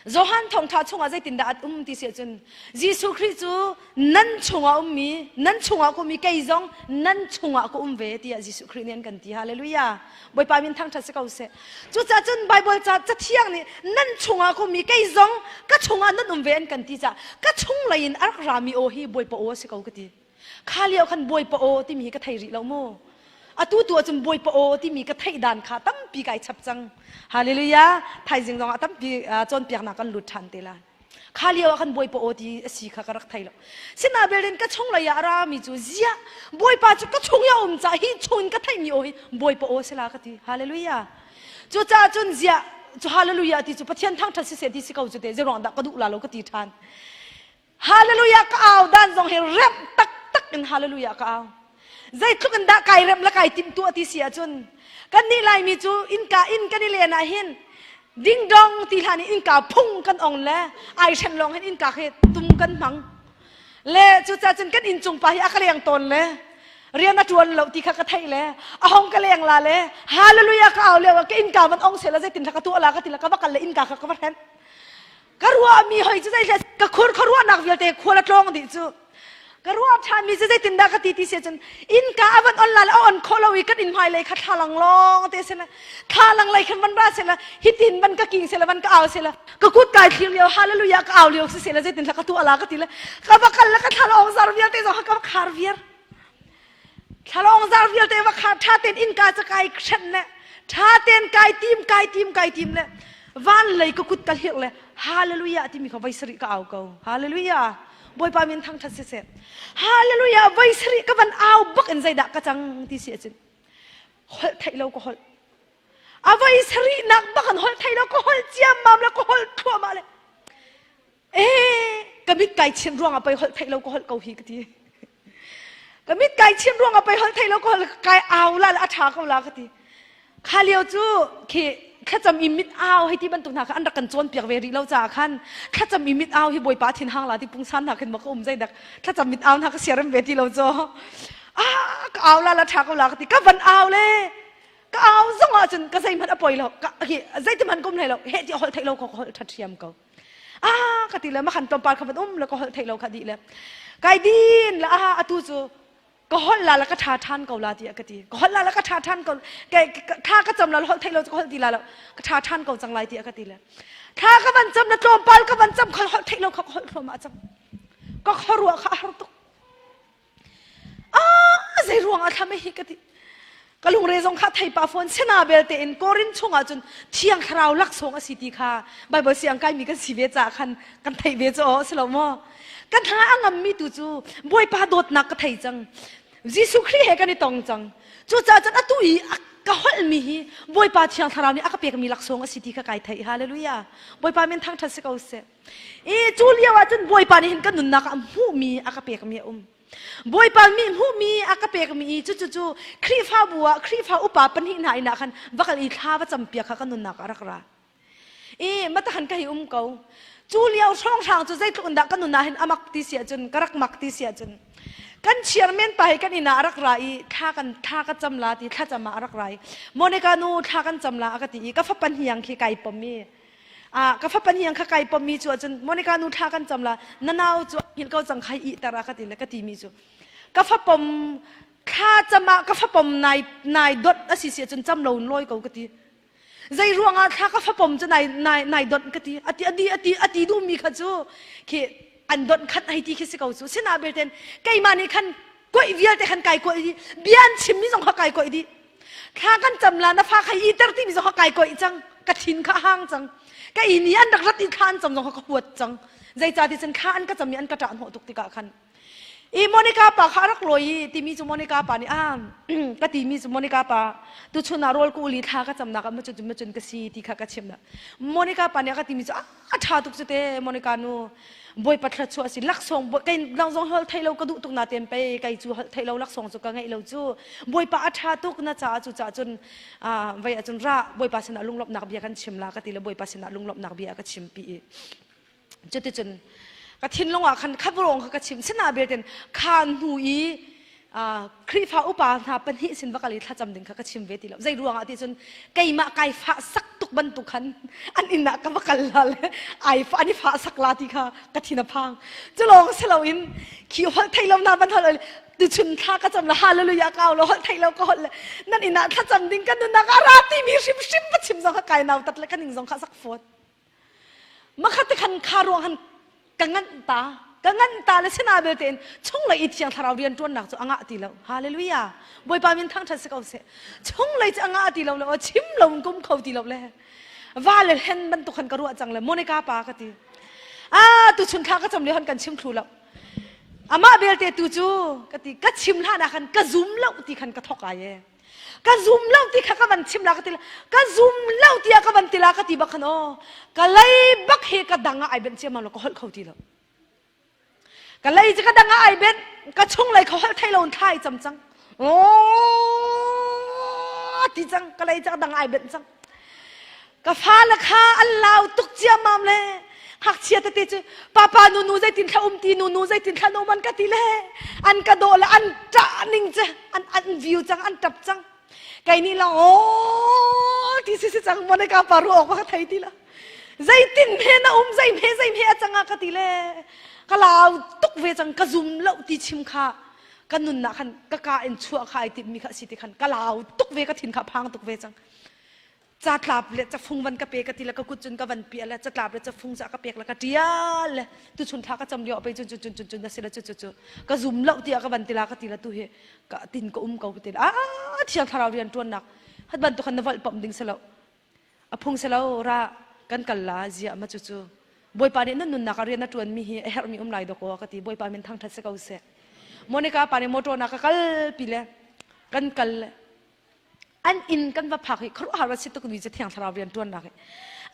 Johan thawngṭha chungah zeitindah a um ti si ahcun Jesuh Khrih cu nan chungah ummi, nan chungah ka ummi, kei zong nan chungah ka um ve tiah Jesuh Khrih nih an kan ti. Hallelujah. Bawipa min thangṭhat si ko seh. Cucaah cun Baibal ca cathiang nih nan chungah ka ummi, kei zong ka chungah nan um ve an kan ti caah ka chung lei in a rak rami aw hi Bawipa aw a si ko ka ti. Kha lio khan Bawipa aw timi hi ka thei rih lo mu. Atu tu ahcun Bawipa aw timi ka theih dan kha tampi kai chap cang. Hallelujah. Thaizing zongah tampi cawnpiaknak kan lut ṭhan te lai. Kha lio ah khan Bawipa aw ti a si kha ka rak thei lo. Sinain ka chung lei ah a rami cu ziah Bawipa cu ka chung i a um caah hi chung in ka theihmi aw hi Bawipa aw si la ka ti. Hallelujah. Cucaah cun ziah cu hallelujah ti cu Pathian thangṭhat siseh ti si ko cu te zeiruang dah ka duh la lo ka ti ṭhan. Hallelujah ka au dan zong hi remh taktak in hallelujah ka au. Zeitluk in dah kai remh le kai timh tuah ti si ahcun kan nih Laimi cu innka inn kan i len ah hin ding dong ti hlan in innka phung kan ong le ai hren lawng hin innka khi tum kan hmang. Le cucaah cun kan inncung pa hi a ka leng tawn le rian a ṭuan lo ti kha ka theih le a hong ka leng la le hallelujah ka au lio ah ka innka van ong seh la zeitin ka tuah la ka ti la ka va kal le innka kha ka va hrenh. Ka ruahmi hoi cu zeihle ka khur ka ruahnak vialte khual a tlawng dih cu. Ka ruah ṭhanmi cu zeitindah ka ti ti si ahcun innka a van on la le a on khawh lo i kan inn hmailei kha thlalang lawng te sila thlalang lei khan van ra sila hitin van ka king sila van ka au sila ka kut kai thlir lio hallelujah ka au lio si sila zeitin ka tuah la ka ti le ka va kal le ka thlalawng zar vialte zong ka va khar viar Thlalawng zar vialte va kha ṭha tein innka ca kai hrenh le ṭha tein kai tim kai tim kai tim le van lei ka kut ka hlirh le hallelujah timi kha voi sarih ka au ko. Hallelujah. Bawipa min thangṭhat siseh. Hallelujah voi sarih ka van au bak in zeidah ka cang ti si ahcun holh theih lo ka holh. A voi sarihnak bak an holh theih lo ka holh ciammam le ka holh thluahmah le Eh, ka mit kai chin ruangah pei holh theih lo ka holh ko hi ka ti. Ka mit kai chin ruangah pei holh theih lo ka holh kai au la a ṭha ko la ka ti. Kha lio cu khi thlacam i mit au hei ti bantuk hna kha an rak kan cawnpiak ve rih lo caah khan thlacam i mit au hi Bawipa thin hang la ti pungsan hna khin ma ka um zeidak thlacam mit au hna ka siarem ve ti lo cu. Ah, ka au la la ṭha ko la ka ti. Ka van au le ka au zong ahcun ka zeihmanh a poi lo. Ka zeitihmanh ka um hlei lo. Heh ti holh theih lo ko ka holh ṭha ṭhiam ko. Ah ka ti le makhan tlawmpal kha van um le ka holh theih lo kha dih le kai din le ah atu cu ka holh la la ka ṭha ṭhan ko la tiah ka ti ka holh la la ka ṭha ṭhan ko thla ka cam la holh theih lo cu ka holh ti la lo ka ṭha ṭhan ko cang lai tiah ka ti le thla ka van cam le tlawmpal ka van cam kha holh theih lo kha ka holh thluahmah cang ka khuaruah kha a har tuk Ah, zei ruang ah thlam hi ka ti. Ka lungre zong kha thei pa fawn sena belte in Korin chungah cun thiang thlarau laksawng a si ti kha Bible siang kaimi kan si ve caah khan kan theih ve cu aw si lo maw? Kan hna a ngammi tu cu Bawipa dawtnak ka thei cang. Jesuh Khrih he kan i tong cang. Cucaah cun atu i ka holhmi hi Bawipa thiang thlarau nih a ka pekmi laksawng a si ti kha kai theih. Hallelujah. Bawipa min thangṭhat si ko seh. I cu lio ah cun Bawipa nih hin ka nunnak ah hmuhmi a ka pekmi a um. Bawipa nih hmuhmi a ka pekmi i cucu cu Khrihfabu ah Khrihfa upa pahnih hna inn ah khan va kal i thla va campiak kha ka nunnak ah a rak ra. I matahan ka hi um ko. Cu lio hrawnghrang cu zeitluk in dah ka nun ah hin a mak ti si ahcun ka rak mak ti si ahcun kan chairman pa hi kan inn ah a rak ra i thla kan thla ka cam la ti thlacam ah a rak ra i Monica nu thla kan cam la a ka ti i ka fapa hniang khi kai pom i Ah, ka fapa hniang kha kai pommi cu ahcun Monica nu thla kan cam la na nau cu hngilh ko cang khai ih tar a ka ti le ka timi cu ka fapom thla cam ah ka fapom nai nai dot a si si ahcun cam lo in lawi ko ka ti zei ruangah thla ka fapom cu nai nai nai dot ka ti ati ati ati ati duhmi kha cu khi an dot khat hei ti khi si ko cu sina belten keimah nih khan koih vialte khan kai koih di bia an chimmi zong kha kai koih di Thla kan cam la na fa kha iter timi zong kha kai koih cang. Ka thin kha hang cang. Ka inn i an rak rat i thla an cam zong kha ka huat cang. Zeicahti cun thla an ka cam i an ka ṭah hnawh tuk tikah khan. I Monica pa kha a rak lawi i timi cu Monica pa nih ah ka timi cu Monica pa tuchun ah rawl ka ul i thla ka camnak ah macun macun ka si ti kha ka chim na. Monica pa nih a ka timi cu a ṭha tuk cu te Monica nu Bawipa thluachuah a si laksawng kei dang zong hol thei lo ka duh tuk na ten pei kei cu hol thei lo laksawng cu ka ngeih lo cu Bawipa a ṭha tuk na caah cu caah cun vei ahcun ra Bawipa sinah lunglawmhnak bia kan chim la ka ti le Bawipa sinah lunglawmhnak bia ka chim pi i cuticun ka thinlung ah khan khaburong kha ka chim sinah belten khan hnu i Khrihfa upa hna pahnih sin va kal i thlacam ding kha ka chim ve ti lo. Zei ruangah ti cun keimah kai fah sak tuk bantuk khan an inn ah ka va kal la le ai an i fah sak la ti kha ka thin a phang. Cu lawng si loin khi holh thei lo na van holh tuchun thla ka cam la hallelujah ka au lo holh thei lo ka holh le nan inn ah thlacam ding kan nunnak a ra timi hrimhrim va chim zong kha kai nau tat le ka ning zong kha sak fawn. Makhat te khan kha ruang han ka nganh ta ka nganh ta le sina belte in chunglei i thiang thlarau rian ṭuannak cu a ngah ti lo hallelujah bawipa min thangṭhat si ko seh chunglei cu a ngah ti lo le aw chim lo in kum kho ti lo le va le hlen bantuk khan ka ruah cang le Monica pa ka ti a tu chun thla ka cam le hon kan chim thlu lo amah belte tu cu ka ti ka chim hlan ah khan ka zum lo ti khan ka thok ai e Ka zum lo ti kha ka van chim la ka ti ka zum lo tiah ka van ti la ka ti bak khan aw ka lei bak hi ka dang ah ai benh ciammam lo ka holh kho ti lo ka lei cu ka dang ah ai benh ka chung lei kha holh thei lo in thla ai cam cang ti cang ka lei cu ka dang ah ai benh cang Ka fale kha an lau tuk ciammam le ngakchia tete cu papa nunu zeitin thla um ti nunu zeitin thla no man ka ti le an ka dawh le an ṭah ning cu an an view cang an ṭap cang kei nih lang aw ti si si cang Monica pa ruah awk ka thei ti la zeitin hme na um zei hme zei hme a cang ah ka ti le ka lau tuk ve cang ka zum lo ti chim kha ka nunnak khan ka ka in chuah kha ai timmi kha si ti khan ka lau tuk ve ka thin kha phang tuk ve cang catlap le cafung van ka pe ka ti le ka kut cun ka van piah le catlap le cafung ca ka pek le ka tial le tu chun thla ka cam lio pe cun cun cun cun cun na si le cu cu cu ka zum lo tiah ka van tila ka ti le tu hi ka tin ka um ko ka ti le a thiang thlarau rian tuannak hat bantuk khan na volh pom ding si lo a phung si lo ra kan kal la zia ma cu cu Bawipa nih nan nunnak ah rian a ṭuan mi hi a herhmi um lai dawkaw ka ti Bawipa min thangṭhat si ko seh Monica pa nih motor na ka kal pi le kan kal le An inn kan va phak i khuaruahhar a si tukmi cu Thiang Thlarau rianṭuannak hi.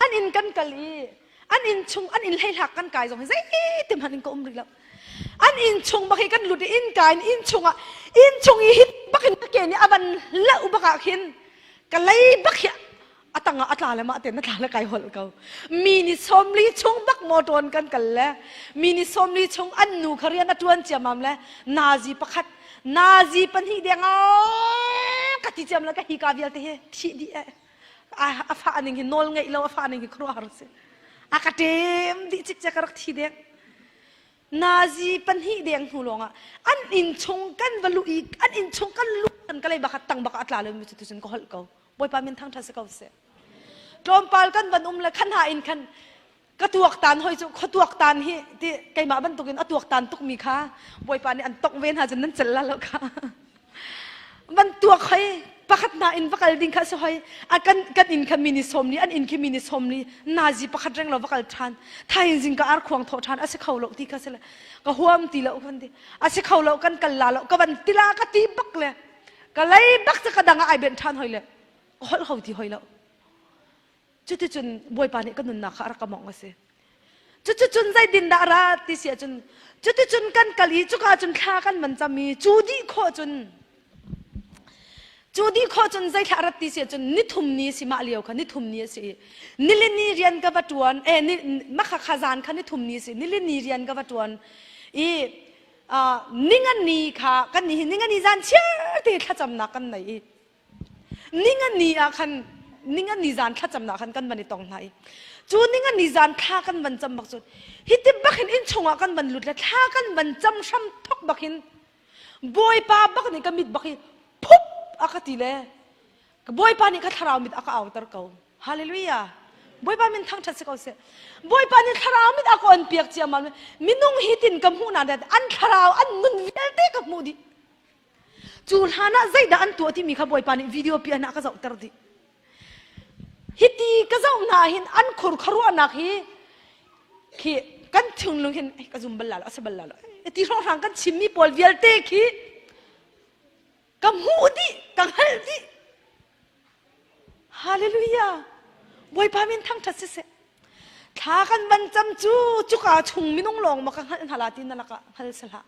An inn kan kal i an inn chung an inn hleihlak kan kai zong hi zeitin hmanh in ka um rih lo. An inn chung bak hi kan lut i inn kai in inn chungah inn chung i hit bak in ka ke nih a van leuh bak ah khin ka lei bak hi a tangah a tla le mah ten a tla le kai holh ko. Mi ni 40 chung bak motor in kan kal le mi ni 40 chung an nu kha rian a ṭuan ciamam le nazi pakhat nazi pahnih deng ka ti ciam le ka hi ka vialte hi thih dih eh a fa ning hi nawl ngeih lo a fa ning hi khuaruahhar si a ka ṭem dih cikcek ka rak thi deng Nazi pahnih deng hnu lawngah an inn chung kan va luh i an inn chung kan luh kan ka lei bak tang bak a tla lo mi cu tucun ka holh ko Bawipa min thangṭhat si ko seh. Tlawmpal kan van um le khan ha in khan ka tuaktan hoi cu khua tuaktan hi ti keimah bantukin a tuaktan tukmi kha Bawipa nih an tongh ve hna cun nan cel la lo kha. Van tuak hoi pakhat hna in va kal ding kha si hoi a kan kan inn kha mini sawmli an inn khi mini sawmli nazi pakhat reng lo va kal ṭhan thain zing ka ar khuang thawh ṭhan a si kho lo ti kha si le ka huam ti lo kan ti a si kho lo kan kal la lo ka van tila ka ti bak le Ka lei bak cu ka dang ah ai benh ṭhan hoi le ka holh ho ti hoi lo. Cuticun Bawipa nih ka nunnak kha a rak ka mawngh a si. Cuticun zeitin dah ra ti si ahcun cuticun kan kal i cuka cun thla kan van cam i cu dih khawh cun cu dih khawh cun zeithla rat ti si ahcun nithum ni si mah lio kha nithum ni a si i nilini rian ka va ṭuan eh ni makha kha zan kha nithum ni si nilini rian ka va ṭuan i ningani kha kan nih hi ningani zan chiar te thlacamnak kan nei i ningani ah khan ningani zan thlacamnak khan kan van i tong hna i cu ningani zan thla kan van cam bak cun hi ti bak hin inn chungah kan van lut le thla kan van cam hram thok bak hin bawipa bak nih ka mit bak hi phup a ka ti le Bawipa nih ka thlarau mit a ka auter ko. Hallelujah. Bawipa min thangṭhat si ko seh. Bawipa nih thlarau mit a ka on piak ciammam. Minung hi tin ka hmuh na an thlarau an nun vialte ka hmuh dih. Cu hlan ah zeidah an tuah timi kha Bawipa nih video pi an a ka zohter dih. Hiti ka zoh hna hin an khur khuaruahnak hi khi kan thinglung hin ka zum bal la lo a si bal la lo. Ti hrawnghrang kan chimmi pawl vialte khi ka hmuh dih, ka hngalh dih. Hallelujah! Bawipa min thangṭhat siseh. Thla kan van cam cu cuka chung minung lawng maw ka hngalh hna la ti na lakah hngal si hlah.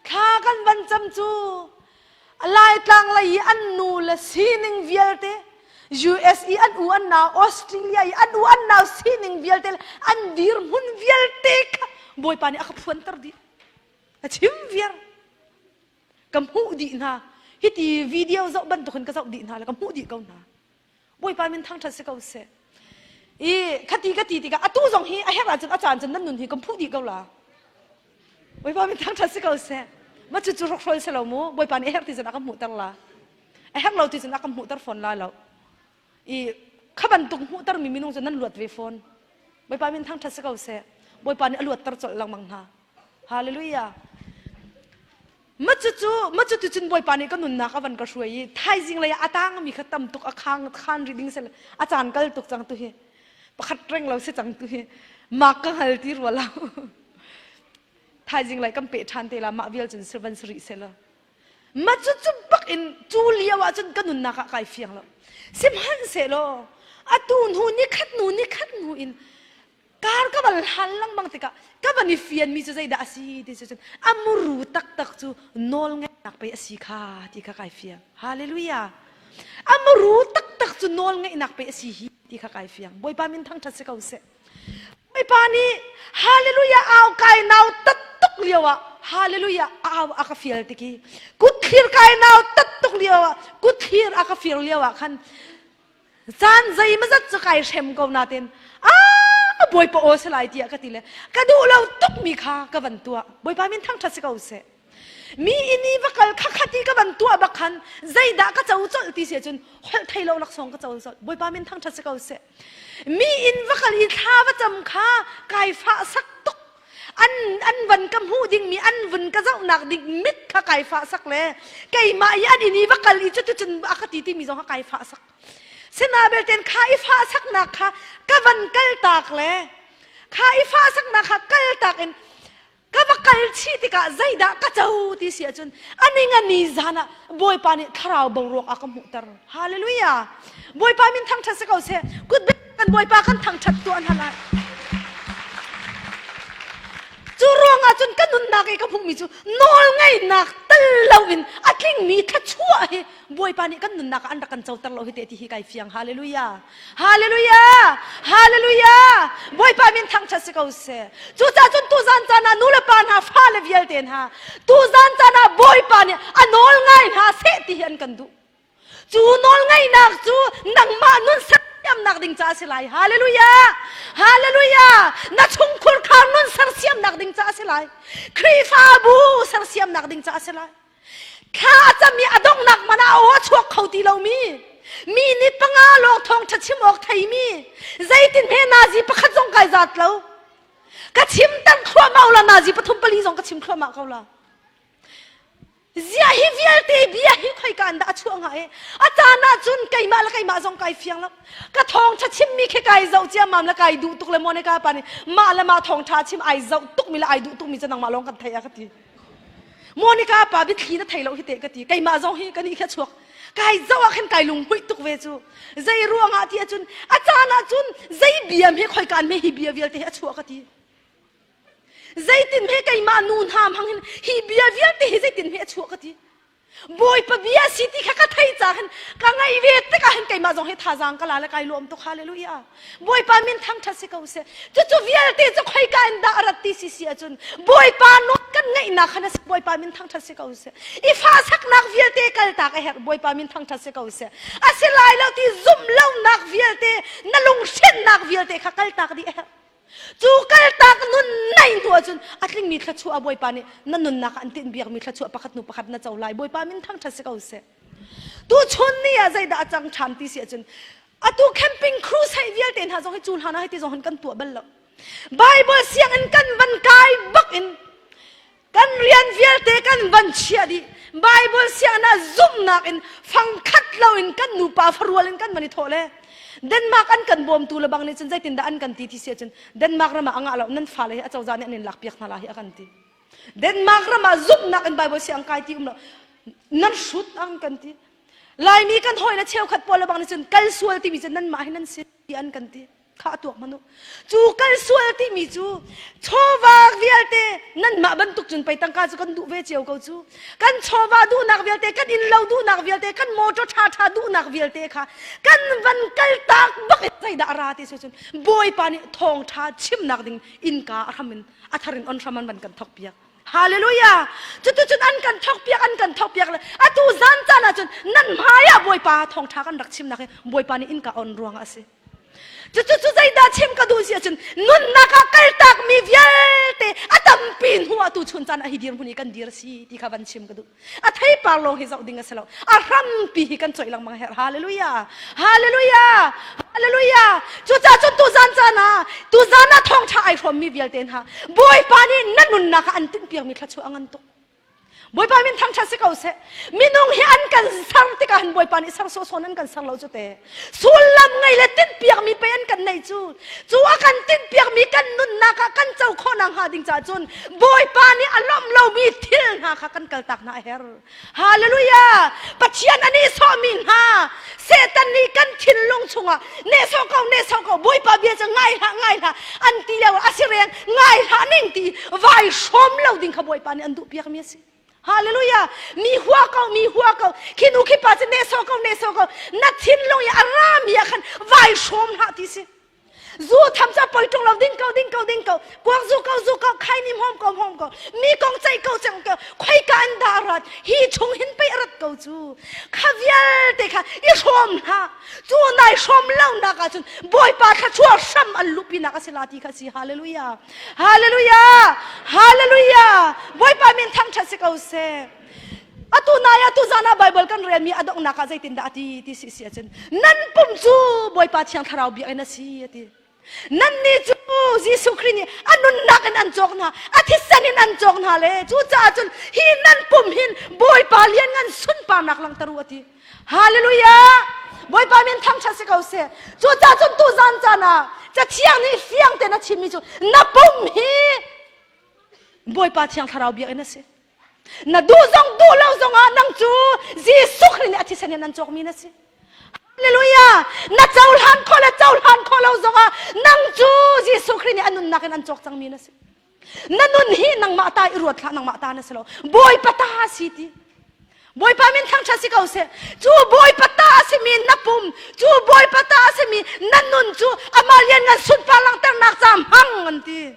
Thla kan van cam cu Laitlang lei i an nu le sining vialte US i an u an nau Australia i an u an nau sining vialte le an dirhmun vialte kha Bawipa nih a ka phuanter dih. A chim viar. Ka hmuh dih hna. Hiti video zoh bantukin ka zoh dih hna le ka hmuh dih ko hna. Bawipa min thangṭhat si ko seh. I khati ka ti tikah atu zong hi a herh ahcun a caan cun nan nun hi kan phuh dih ko la. Bawipa min thangṭhat si ko seh. Ma cu cu hrokhrol si lo mu. Bawipa nih a herh ti cun a kan hmuhter la. A herh lo ti cun a kan hmuhter fawn la lo. I kha bantuk hmuhter mi minung cu nan luat ve fawn. Bawipa min thangṭhat si ko seh. Bawipa nih a luatter colh lengmang hna. Hallelujah. Ma cucu ma cuti cun Bawipa nih ka nunnak a van ka hruai i thaizing lei ah a tangmi kha tam tuk a khang khan rih ding sel a caan kal tuk cang tu hi pakhat reng lo si cang tu hi mak ka hngal ti rua lo thaizing lei kan pe ṭhan te la mah vial cun van si rih seh law ma cucu bak in cu lio ah cun ka nunnak ah kai fiang lo sihmanhsehlaw atu hnu ni khat hnu ni khat hnu in Kar ka van hlan lengmang tikah ka van i fianmi cu zeidah a si ti cu cun a muru taktak cu nawl ngeihnak pei a si kha ti kha kai fiang. Hallelujah. A muru taktak cu nawl ngeihnak pei a si hi ti kha kai fiang. Bawipa min thangṭhat si ko seh. Bawipa nih hallelujah au kai nau tat tuk lio ah hallelujah au a ka fial tiki kut thlir kai nau tat tuk lio ah kut thlir a ka fir lio ah khan Caan zeimazat cu kai hrem ko nain a Bawipa aw si lai tiah ka ti le ka duh lo tukmi kha ka van tuah. Bawipa min thangṭhat si ko seh. Mi inn i va kal kha khat i ka van tuah bak khan zeidah ka co colh ti si ahcun holh thei lo laksawng ka co colh. Bawipa min thangṭhat si ko seh. Mi inn va kal i thla va cam kha kai fah sak tuk. An an van ka hmuh dingmi an vun ka zohnak ding mit kha kai fah sak le keimah i an inn i va kal i cuticun a ka ti timi zong kha kai fah sak. Sinabelte kha i fah saknak kha ka van kal tak le kha i fah saknak kha kal tak in ka va kal chih tikah zeidah ka co ti si ahcun aning ani zan ah Bawipa nih thlarau boruak a ka hmuhter. Hallelujah. Bawipa min thangṭhat si ko seh. Kut kan Bawipa kan thangṭhat tuah hna lai. Cu ruangah cun ka nunnak i ka hmuhmi cu nawlngeihnak tal loin a tlingmi thluachuah hi Bawipa nih kan nunnak ah an rak kan coter lo hi te ti hi kai fiang. Hallelujah. Hallelujah. Hallelujah. Bawipa min thangṭhat si ko seh. Cucaah cun tuzan caan ah nu le pa hna fale vialte hna tuzan caan ah Bawipa nih a nawl ngai hna seh ti hi an kan duh. Cu nawlngeihnak cu nangmah nun sersiamnak ding caah a si lai. Hallelujah! Hallelujah! Na chungkhur khar nun sersiamnak ding caah a si lai. Khrihfabu sersiamnak ding caah a si lai. Thla a cam i a donghnak man ah aw a chuak kho ti lomi mi ni panga lawng thawngṭha chim awk theimi zeitin he nazi pakhat zong kai zat lo ka chim tan thluahmah la nazi pathum pali zong ka chim thluahmah ko la Ziah hi vialte bia hi khoika an dah a chuah hnga i a caan ah cun keimah le keimah zong kai fiang lo ka thawngṭha chimmi khi kai zoh ciammam le kai duh tuk le Monica pa nih mah le mah thawngṭha chim ai zoh tukmi le ai duh tukmi cu nangmah lawng kan theih a ka ti Monica pa biathli na thei lo hi te ka ti keimah zong hi ka nih khi a chuak kai zoh ah khin kai lunghmuih tuk ve cu zei ruangah ti ahcun a caan ah cun zei bia hme khoika an hme hi bia vialte hi a chuah ka ti Zeitin he keimah nu hna hmang hin hi bia vialte hi zeitin he a chuah ka ti. Bawipa bia si ti kha ka thei ca hin ka ngaih ve tikah hin keimah zong hi thazaang ka la le kai lawm tuk hallelujah. Bawipa min thangṭhat si ko seh. Cucu vialte cu khoika in dah a rat ti si si ahcun Bawipa nawl kan ngaihnak khan a si Bawipa min thangṭhat si ko seh. I fahsaknak vialte kaltak a herh Bawipa min thangṭhat si ko seh. A si lai lo ti zumh lonak vialte na lunghrinnak vialte kha kaltak dih a herh. Cu kaltak nun nei hnu ahcun a tlingmi thluachuah a Bawipa nih na nunnak ah an tinh biakmi thluachuah pakhat hnu pakhat na co lai. Bawipa min thangṭhat si ko seh. Tuchun ni ah zeidah a cang ṭhan ti si ahcun atu camping crusade vialte hna zong hi cu hlan ah hiti zong hin kan tuah bal lo. Bible sianginn kan van kai bak in Kan rian vialte kan van chiah dih. Bible sianginn ah zumhnak in fangkhat loin kan nupa farual in kan van i thawh le Denmark an kan bawmtu le bang nih cun zeitindah an kan ti ti si ahcun Denmark ram ah a ngah lo nan fale hi acozah nih an in lakpiak hna la hi a kan ti. Denmark ram ah zumhnak in Bible siang kai ti um lo. Nan hrut ang kan ti. Laimi kan hawi le cheukhat pawl le bang nih cun kal sual timi cu nanmah hi nan si ti an kan ti. Kha a tuak hmanh u. Cu kal sual timi cu chawva vialte nanmah bantuk cun pei tangka cu kan duh ve cio ko cu. Kan chawva duhnak vialte, kan innlo duhnak vialte, kan motor ṭhaṭha duhnak vialte kha kan van kal tak bak in zeidah a ra ti si cun Bawipa nih thawngṭha chimnak ding innka a hram in a thar in on hram an van kan thok piak. Hallelujah! Cuticun an kan thawkpiak, an kan thawkpiak le atu zan caan ahcun nan hmai ah Bawipa thawngṭha kan rak chimnak hi Bawipa nih innka on ruangah a si. Cucu zeidah chim ka duh si ahcun nunnak ah kaltakmi vialte a tampi hnu ah tu chun caan ah hi dirhmun i kan dir si ti kha van chim ka duh. A theipar lawng hi zoh ding a si lo. A hrampi hi kan coih lengmang herh. Hallelujah! Hallelujah! Hallelujah! Cucaah cun tuzan caan ah tuzan ah thawngṭha ai hrawmmi vialte hna Bawipa nih na nunnak ah an tinhpiakmi thluachuah a ngan tuk. Bawipa min thangṭhat si ko seh. Minung hi an kan ser tikah hin Bawipa nih ser sawhsawh an kan ser lo cu te. Sullam ngei le tinhpiakmi pei an kan neih cu. Cu a kan tinhpiakmi kan nunnak ah kan co khawhnak hnga ding caah cun Bawipa nih a lawmh lomi thil hna kha kan kaltak hna a herh. Hallelujah! Pathian a nihsawhmi hna Satan nih kan thinlung chungah nehsawh ko nehsawh ko Bawipa bia cu ngai hlah ngai hlah an ti lio a si reng ngai hlah ning ti vai hrawm lo ding kha Bawipa nih an duh piakmi a si. Hallelujah! Mi hua ko mi hua ko khi nu khi pa cu nehsawh ko nehsawh ko na thinlung i a rami ah khan vai hrawm hlah ti si. Zu tham ca poi ṭung lo ding ko ding ko ding ko kuak zu ko zu ko khai nim hom ko hom ko mi kong ceih ko ceng ko khoi ka an dah rat hi chung hin pei rat ko cu kha vialte kha i hrawm hna cu nai hrawm lo nak ah cun bawipa thluachuah hram an luhpi nak a si la ti kha si hallelujah hallelujah hallelujah bawipa min thangṭhat si ko seh Atu nai ah tuzan ah Bible kan relmi a donghnak ah zeitindah a ti ti si si ahcun nan pum cu Bawipa Thiang Thlarau biakinn a si a ti. Nannih cu Jesuh Khrih nih a nunnak in an cawk hna, a thisen in an cawk hna le cucaah cun hi nan pum hin Bawipa lianngan sunparnak langhter u a ti. Hallelujah! Bawipa min thangṭhat si ko seh. Cucaah cun tuzan caan ah Cathiang nih fiang tein a chimmi cu na pum hi Bawipa Thiang Thlarau biakinn a si. Na duh zong duh lo zong ah nang cu Jesuh Khrih nih a thisen in an cawkmi na si. Hallelujah! Na cohlan khawh le cohlan khawh lo zong ah nang cu Jesuh Khrih nih a nunnak in an cawk cangmi na si. Na nun hi nangmah ta i ruat hlah nangmah ta na si lo. Bawipa ta si ti. Bawipa min thangṭhat si ko seh. Cu Bawipa ta a simi na pum, cu Bawipa ta a simi na nun cu amah lianngan sunpar langhternak ca hmang an ti.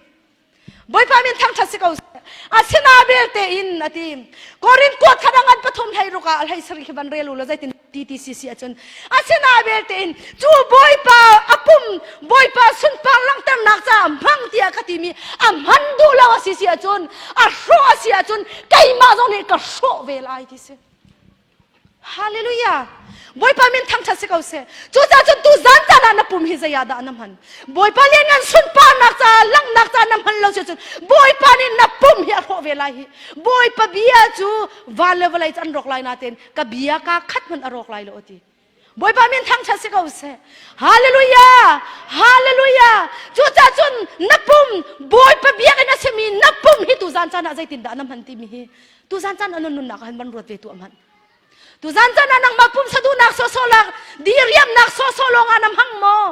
Bawipa min thangṭhat si ko seh. Asina belte in a ti. Korin kuat khat a ngan pathum hlei ruk ah hlei sarih khi van rel u law zeitin ti ti si si ahcun asina belte in cu Bawipa a pum Bawipa sunpar langhternak caah hmang tiah ka timi a hman duh lo a si si ahcun a hrawh a si ahcun keimah zong nih ka hrawh ve lai ti si. Hallelujah. Bawipa min thangṭhat si ko seh. Cucaah cun tu zan caan ah na pum hi zei ah dah na hman? Bawipa nih nan sunparnak caah langhnak caah na hman lo si cun Bawipa nih na pum hi a hrawh ve lai hi. Bawipa bia cu van le vawlei cu an rawk lai nain ka bia kaa khat hmanh a rawk lai lo a ti. Bawipa min thangṭhat si ko seh. Hallelujah! Hallelujah! Cucaah cun na pum Bawipa biakinn a simi na pum hi tuzan caan ah zeitindah na hman timi hi tuzan caan ah na nunnak ah hin van ruat ve tu hmanh. Tuzan caan ah nangmah pumsa duhnak sawhsawh lak diriamnak sawhsawh lawng ah na hmang maw?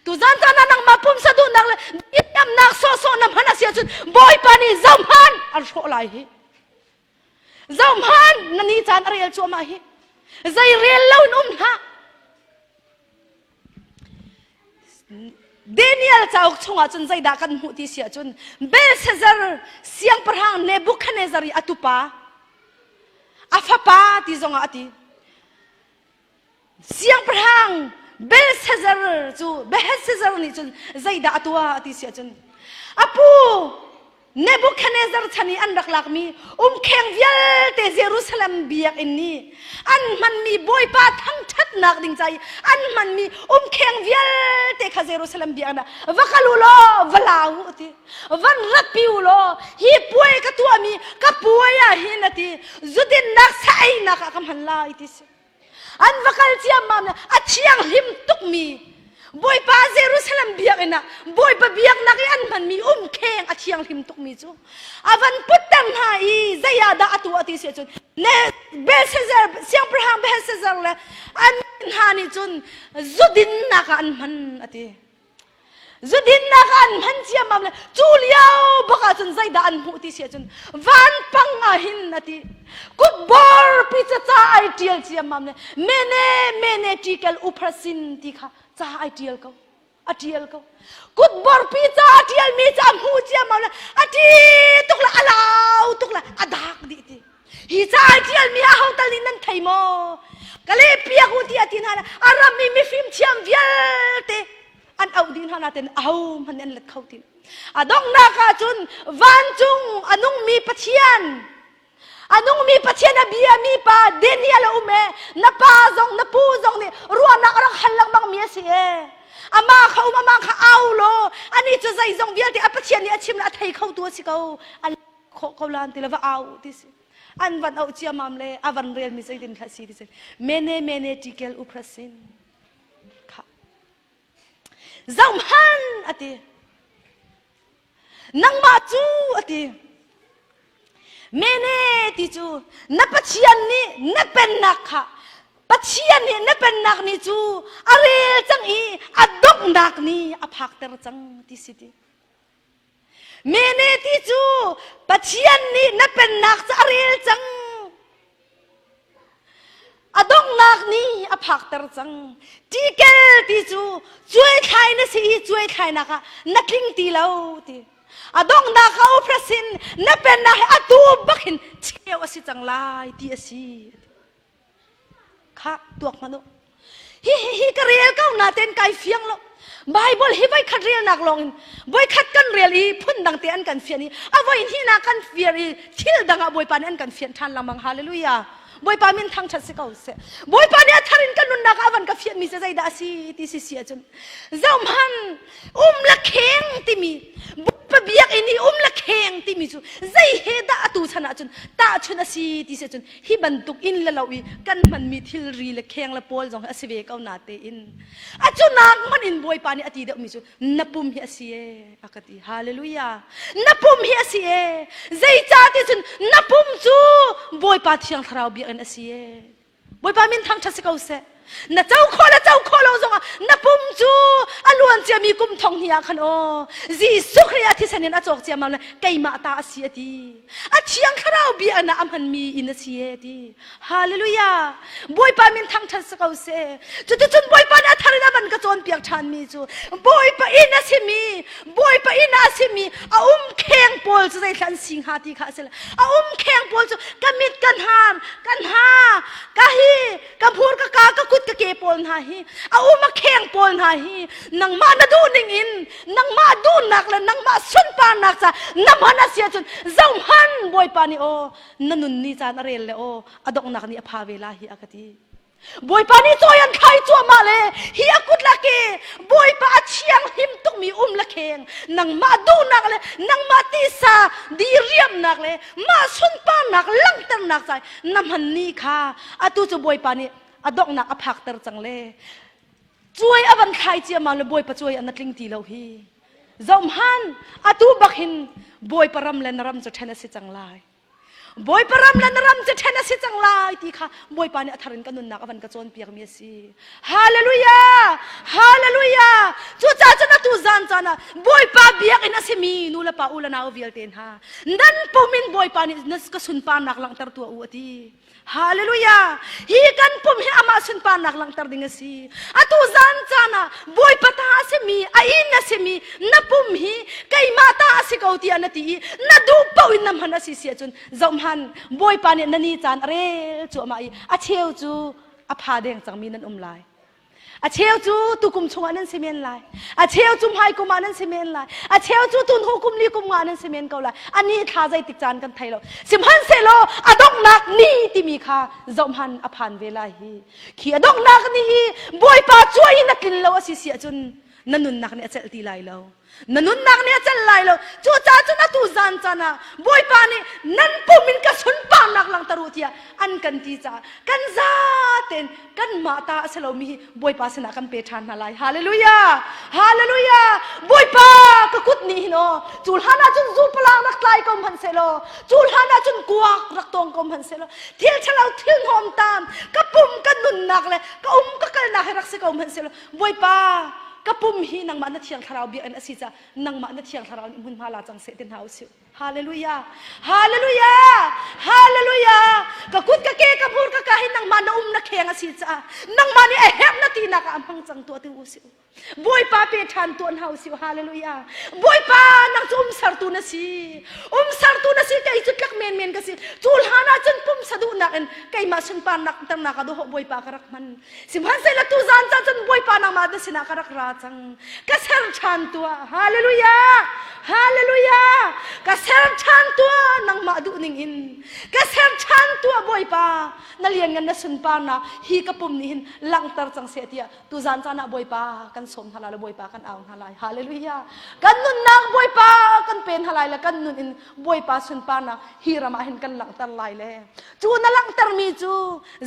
Tuzan caan ah nangmah pumsa duhnak le diriamnak sawhsawh na hman a si ahcun Bawipa nih zohhmanh an hrawh lai hi. Zohhmanh na ni caan a rel cuahmah hi. Zei rel lo in um hlah. Daniel cauk chungah cun zeidah kan hmuh ti si ahcun Belshazzar siangpahrang Nebuchadnezzar i a tupa a fapa ti zongah a ti. Siangpahrang Belshazzar cu Belshazzar nih cun zeidah a tuah ti si ahcun a pu Nebuchadnezzar chan i an rak lakmi umkheng vialte Jerusalem biakinn nih an hmanmi Bawipa thangṭhatnak ding ca i an hmanmi umkheng vialte kha Jerusalem biakinn ah va kal u law va la u a ti van ratpi u law hi puai ka tuahmi ka puai ah hin a ti zudinnak sa einak ah ka hman lai ti si An va kal ciammam le a thianghlim tukmi Bawipa Jerusalem biakinn ah Bawipa biaknak i an hmanmi umkheng a. thianghlim tukmi cu a van putter hna i zei ah dah a tuah ti si ahcun ne Belshazzar siangpahrang Belshazzar le an hna nih cun zudinnak ah an hman a ti. Zudinnak ah an hman ciammam le cu lio bak ah cun zeidah an hmuh ti si ahcun vanpang ah hin a ti. Kutbor pi ca ca ai ṭial ciammam le mene mene ṭikel upharsin ti kha ca ai ṭial ko. A ṭial ko. Kutbor pi ca a ṭialmi ca a hmuh ciammam le a ṭi tuk le a lau tuk le a dak dih ti. Hi ca ai ṭialmi aho tal nih nan thei maw? Ka leh piak u tiah ti hna le a ram i mifim thiam vialte an auh dih hna nain ahohmanh nih an let kho ti lo. A donghnak ah cun vancung a nungmi Pathian a nungmi Pathian a biami pa Daniel a um e na pa zong na pu zong nih ruahnak a rak hal lengmang mi a si e amah kha um amah kha au law ani cu zeizong vialte a Pathian nih a chim le a thei kho tu a si ko an khawh ko lan ti le va au ti si an van auh ciamam le a van rel mi zeitin thla si ti si mene mene tikel uprasin kha zohhman a ti nangmah cu a ti mene ti cu na pathian nih na pennak kha pathian nih na pennak ni cu a rel cang i a donghnak ni a phakter cang ti si ti Mene ti cu Pathian nih na pennak cu a rel cang. A donghnak ni a phakter cang. Tikel ti cu cuaithlai na si i cuaithlainak ah na tling ti lo ti. A donghnak ah uprasin na pennak hi atu bak hin cheu a si cang lai ti a si. Kha tuak hmanh u. Hi hi hi ka rel ko na ten kai fiang lo. Bible hi voi khat relnak lawng in voi khat kan rel i phun dang te an kan fian i a voi hnih na kan fiar i thil dang ah Bawipa nih an kan fian ṭhan lengmang. Hallelujah. Bawipa min thangṭhat si ko seh. Bawipa nih a thar in kan nunnak ah a van ka fian mi cu zeidah a si ti si si ahcun zohhmanh um le kheng timi Bawipa biakinn i um le kheng timi cu zei he dah atu chan ahcun tahchun a si ti si ahcun hi bantuk inn le lo i kan hmanmi thilri le kheng le pawl zong hi a si ve ko na tein a cunak hmanh in Bawipa nih a ti deuhmi cu na pum hi a si e a ka ti hallelujah na pum hi a si e zeicah ti cun na pum cu Bawipa thiang thlarau biakinn a si e Bawipa min thangṭhat si ko seh. Na co khawh le co khawh lo zongah na pum cu a luan ciami kum thong hnih ah khan aw Jesuh Khrih a thisen in a cawk ciammam le keimah ta a si a ti. A thiang thlarau bia na a hmanmi in a si e ti. Hallelujah. Bawipa min thangṭhat si ko seh. Cuticun Bawipa nih a thar in a van ka cawnpiak ṭhanmi cu Bawipa inn a simi Bawipa inn ah a simi a um kheng pawl cu zeithla an si hnga ti kha a si a um kheng pawl cu ka mit ka hnar ka hna ka hi ka hmur ka ka ka kut ka ke pawl hna hi a um a kheng pawl hna hi nangmah na duh ning in nangmah duhnak le nangmah sunparnak ca na hman a si ahcun zohman Bawipa nih aw na nun ni caan a rel le aw a donghnak ni a pha ve la hi a ka ti Bawipa nih cawi an thlai cuahmah le hi a kut lak i Bawipa a thianghlim tukmi um le kheng nangmah duhnak le nangmah tisa diriamnak le mah sunparnak langhternak cai na hman ni kha atu cu Bawipa nih a donghnak a phakter cang le cuai a van thlai ciammam le Bawipa cuai an na tling ti lo hi zohman atu bak hin Bawipa ram le na ram cu ṭhen a si cang lai Bawipa ram le na ram cu ṭhen a si cang lai ti kha Bawipa nih a thar in ka nunnak a van ka cawnpiak mi a si. Hallelujah! Hallelujah! Cucaah cun atu zan caan ah Bawipa biakinn a simi nu le pa u le nau vialte hna nan pum in Bawipa nih na ka sunparnak langhter tuah u a ti. Hallelujah! Hi kan pum hi amah sunparnak langhter ding a si. Atu zan caan ah Bawipa ta a simi, a inn a simi na pum hi keimah ta a si ko tiah na ti i na duh paoh in na hman a si si ahcun zohhmanh Bawipa nih na ni caan a rel cuahmah i a cheu cu a pha deng cangmi nan um lai. A cheu cu tukum chungah nan si men lai. A cheu cu hmaikum ah nan si men lai. A cheu cu tunhu kum li kum nga nan si men ko lai. A ni thla zeitik caan kan thei lo. Sihmanhsehlaw a donghnak ni timi kha zohhmanh a phan ve lai hi. Khi a donghnak ni hi Bawipa cuai in a tlin lo a si si ahcun na nunnak nih a celh ti lai lo. Na nunnak nih a celh lai lo. Cucaah cun atu zan caan ah Bawipa nih nan pum in ka sunparnak langhter u tiah an kan ti caah kan zatein kanmah ta a si lomi hi Bawipa sinah kan pe ṭhan hna lai. Hallelujah! Hallelujah! Bawipa ka kut nih hin aw cu hlan ah cun zu palang rak tlai ko hmanh sehlaw cu hlan ah cun kuak rak tawng ko hmanh sehlaw thil ṭhalo thil hnawm tam ka pum ka nunnak le ka um ka kalnak hi rak si ko hmanh sehlaw Bawipa ka pum hi nangmah na thiang thlarau biakinn a si caah nangmah na thiang thlarau nih hmunhma la cang seh ti hna usih. Hallelujah! Hallelujah! Hallelujah! Ka kut ka ke ka hmur ka ka hi nangmah na um na kheng a si caah nangmah nih a herh na tinak ah a hmang cang tuah ti usih. Bawipa pe ṭhan tuah hna usih. Hallelujah! Bawipa nang cu umsertu na si. Umsertu na si kei cu tlak menmen ka si. Cu hlan ah cun pumsa duhnak in keimah sunparnak ternak ah dawh Bawipa ka rak hman. Sihmanhsehlaw tu zan ca cun Bawipa nangmah na sinah ka rak ra cang. Ka ser ṭhan tuah. Hallelujah! Hallelujah! Ka ser ṭhan tuah nangmah duh ning in. Ka ser ṭhan tuah Bawipa. Na lianngan na sunparnak hi ka pum nih hin langhter cang seh tiah tu zan caan ah Bawipa kan sawm hna lai le Bawipa kan au hna lai. Hallelujah! Kan nunnak Bawipa kan pe hna lai le kan nun in Bawipa sunparnak hi ram ah hin kan langhter lai le cu na langhtermi cu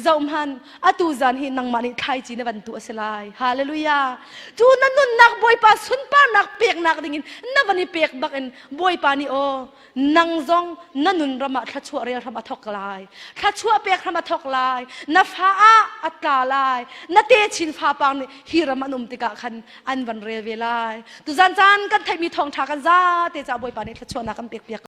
zohhmanh atu zan hi nangmah nih thlaici na van tu a si lai hallelujah cu na nunnak bawipa sunparnak peknak dingin na van i pek bak in bawipa nih aw nang zong na nun ram ah thluachuah rel hram a thok lai thluachuah pek hram a thok lai na fa ah a tla lai na te chin fa pang nih hi ram an um tikah khan an van rel ve lai tuzan caan kan theihmi thawngṭha kan za te ca bawipa nih thluachuahnak kan pek piak.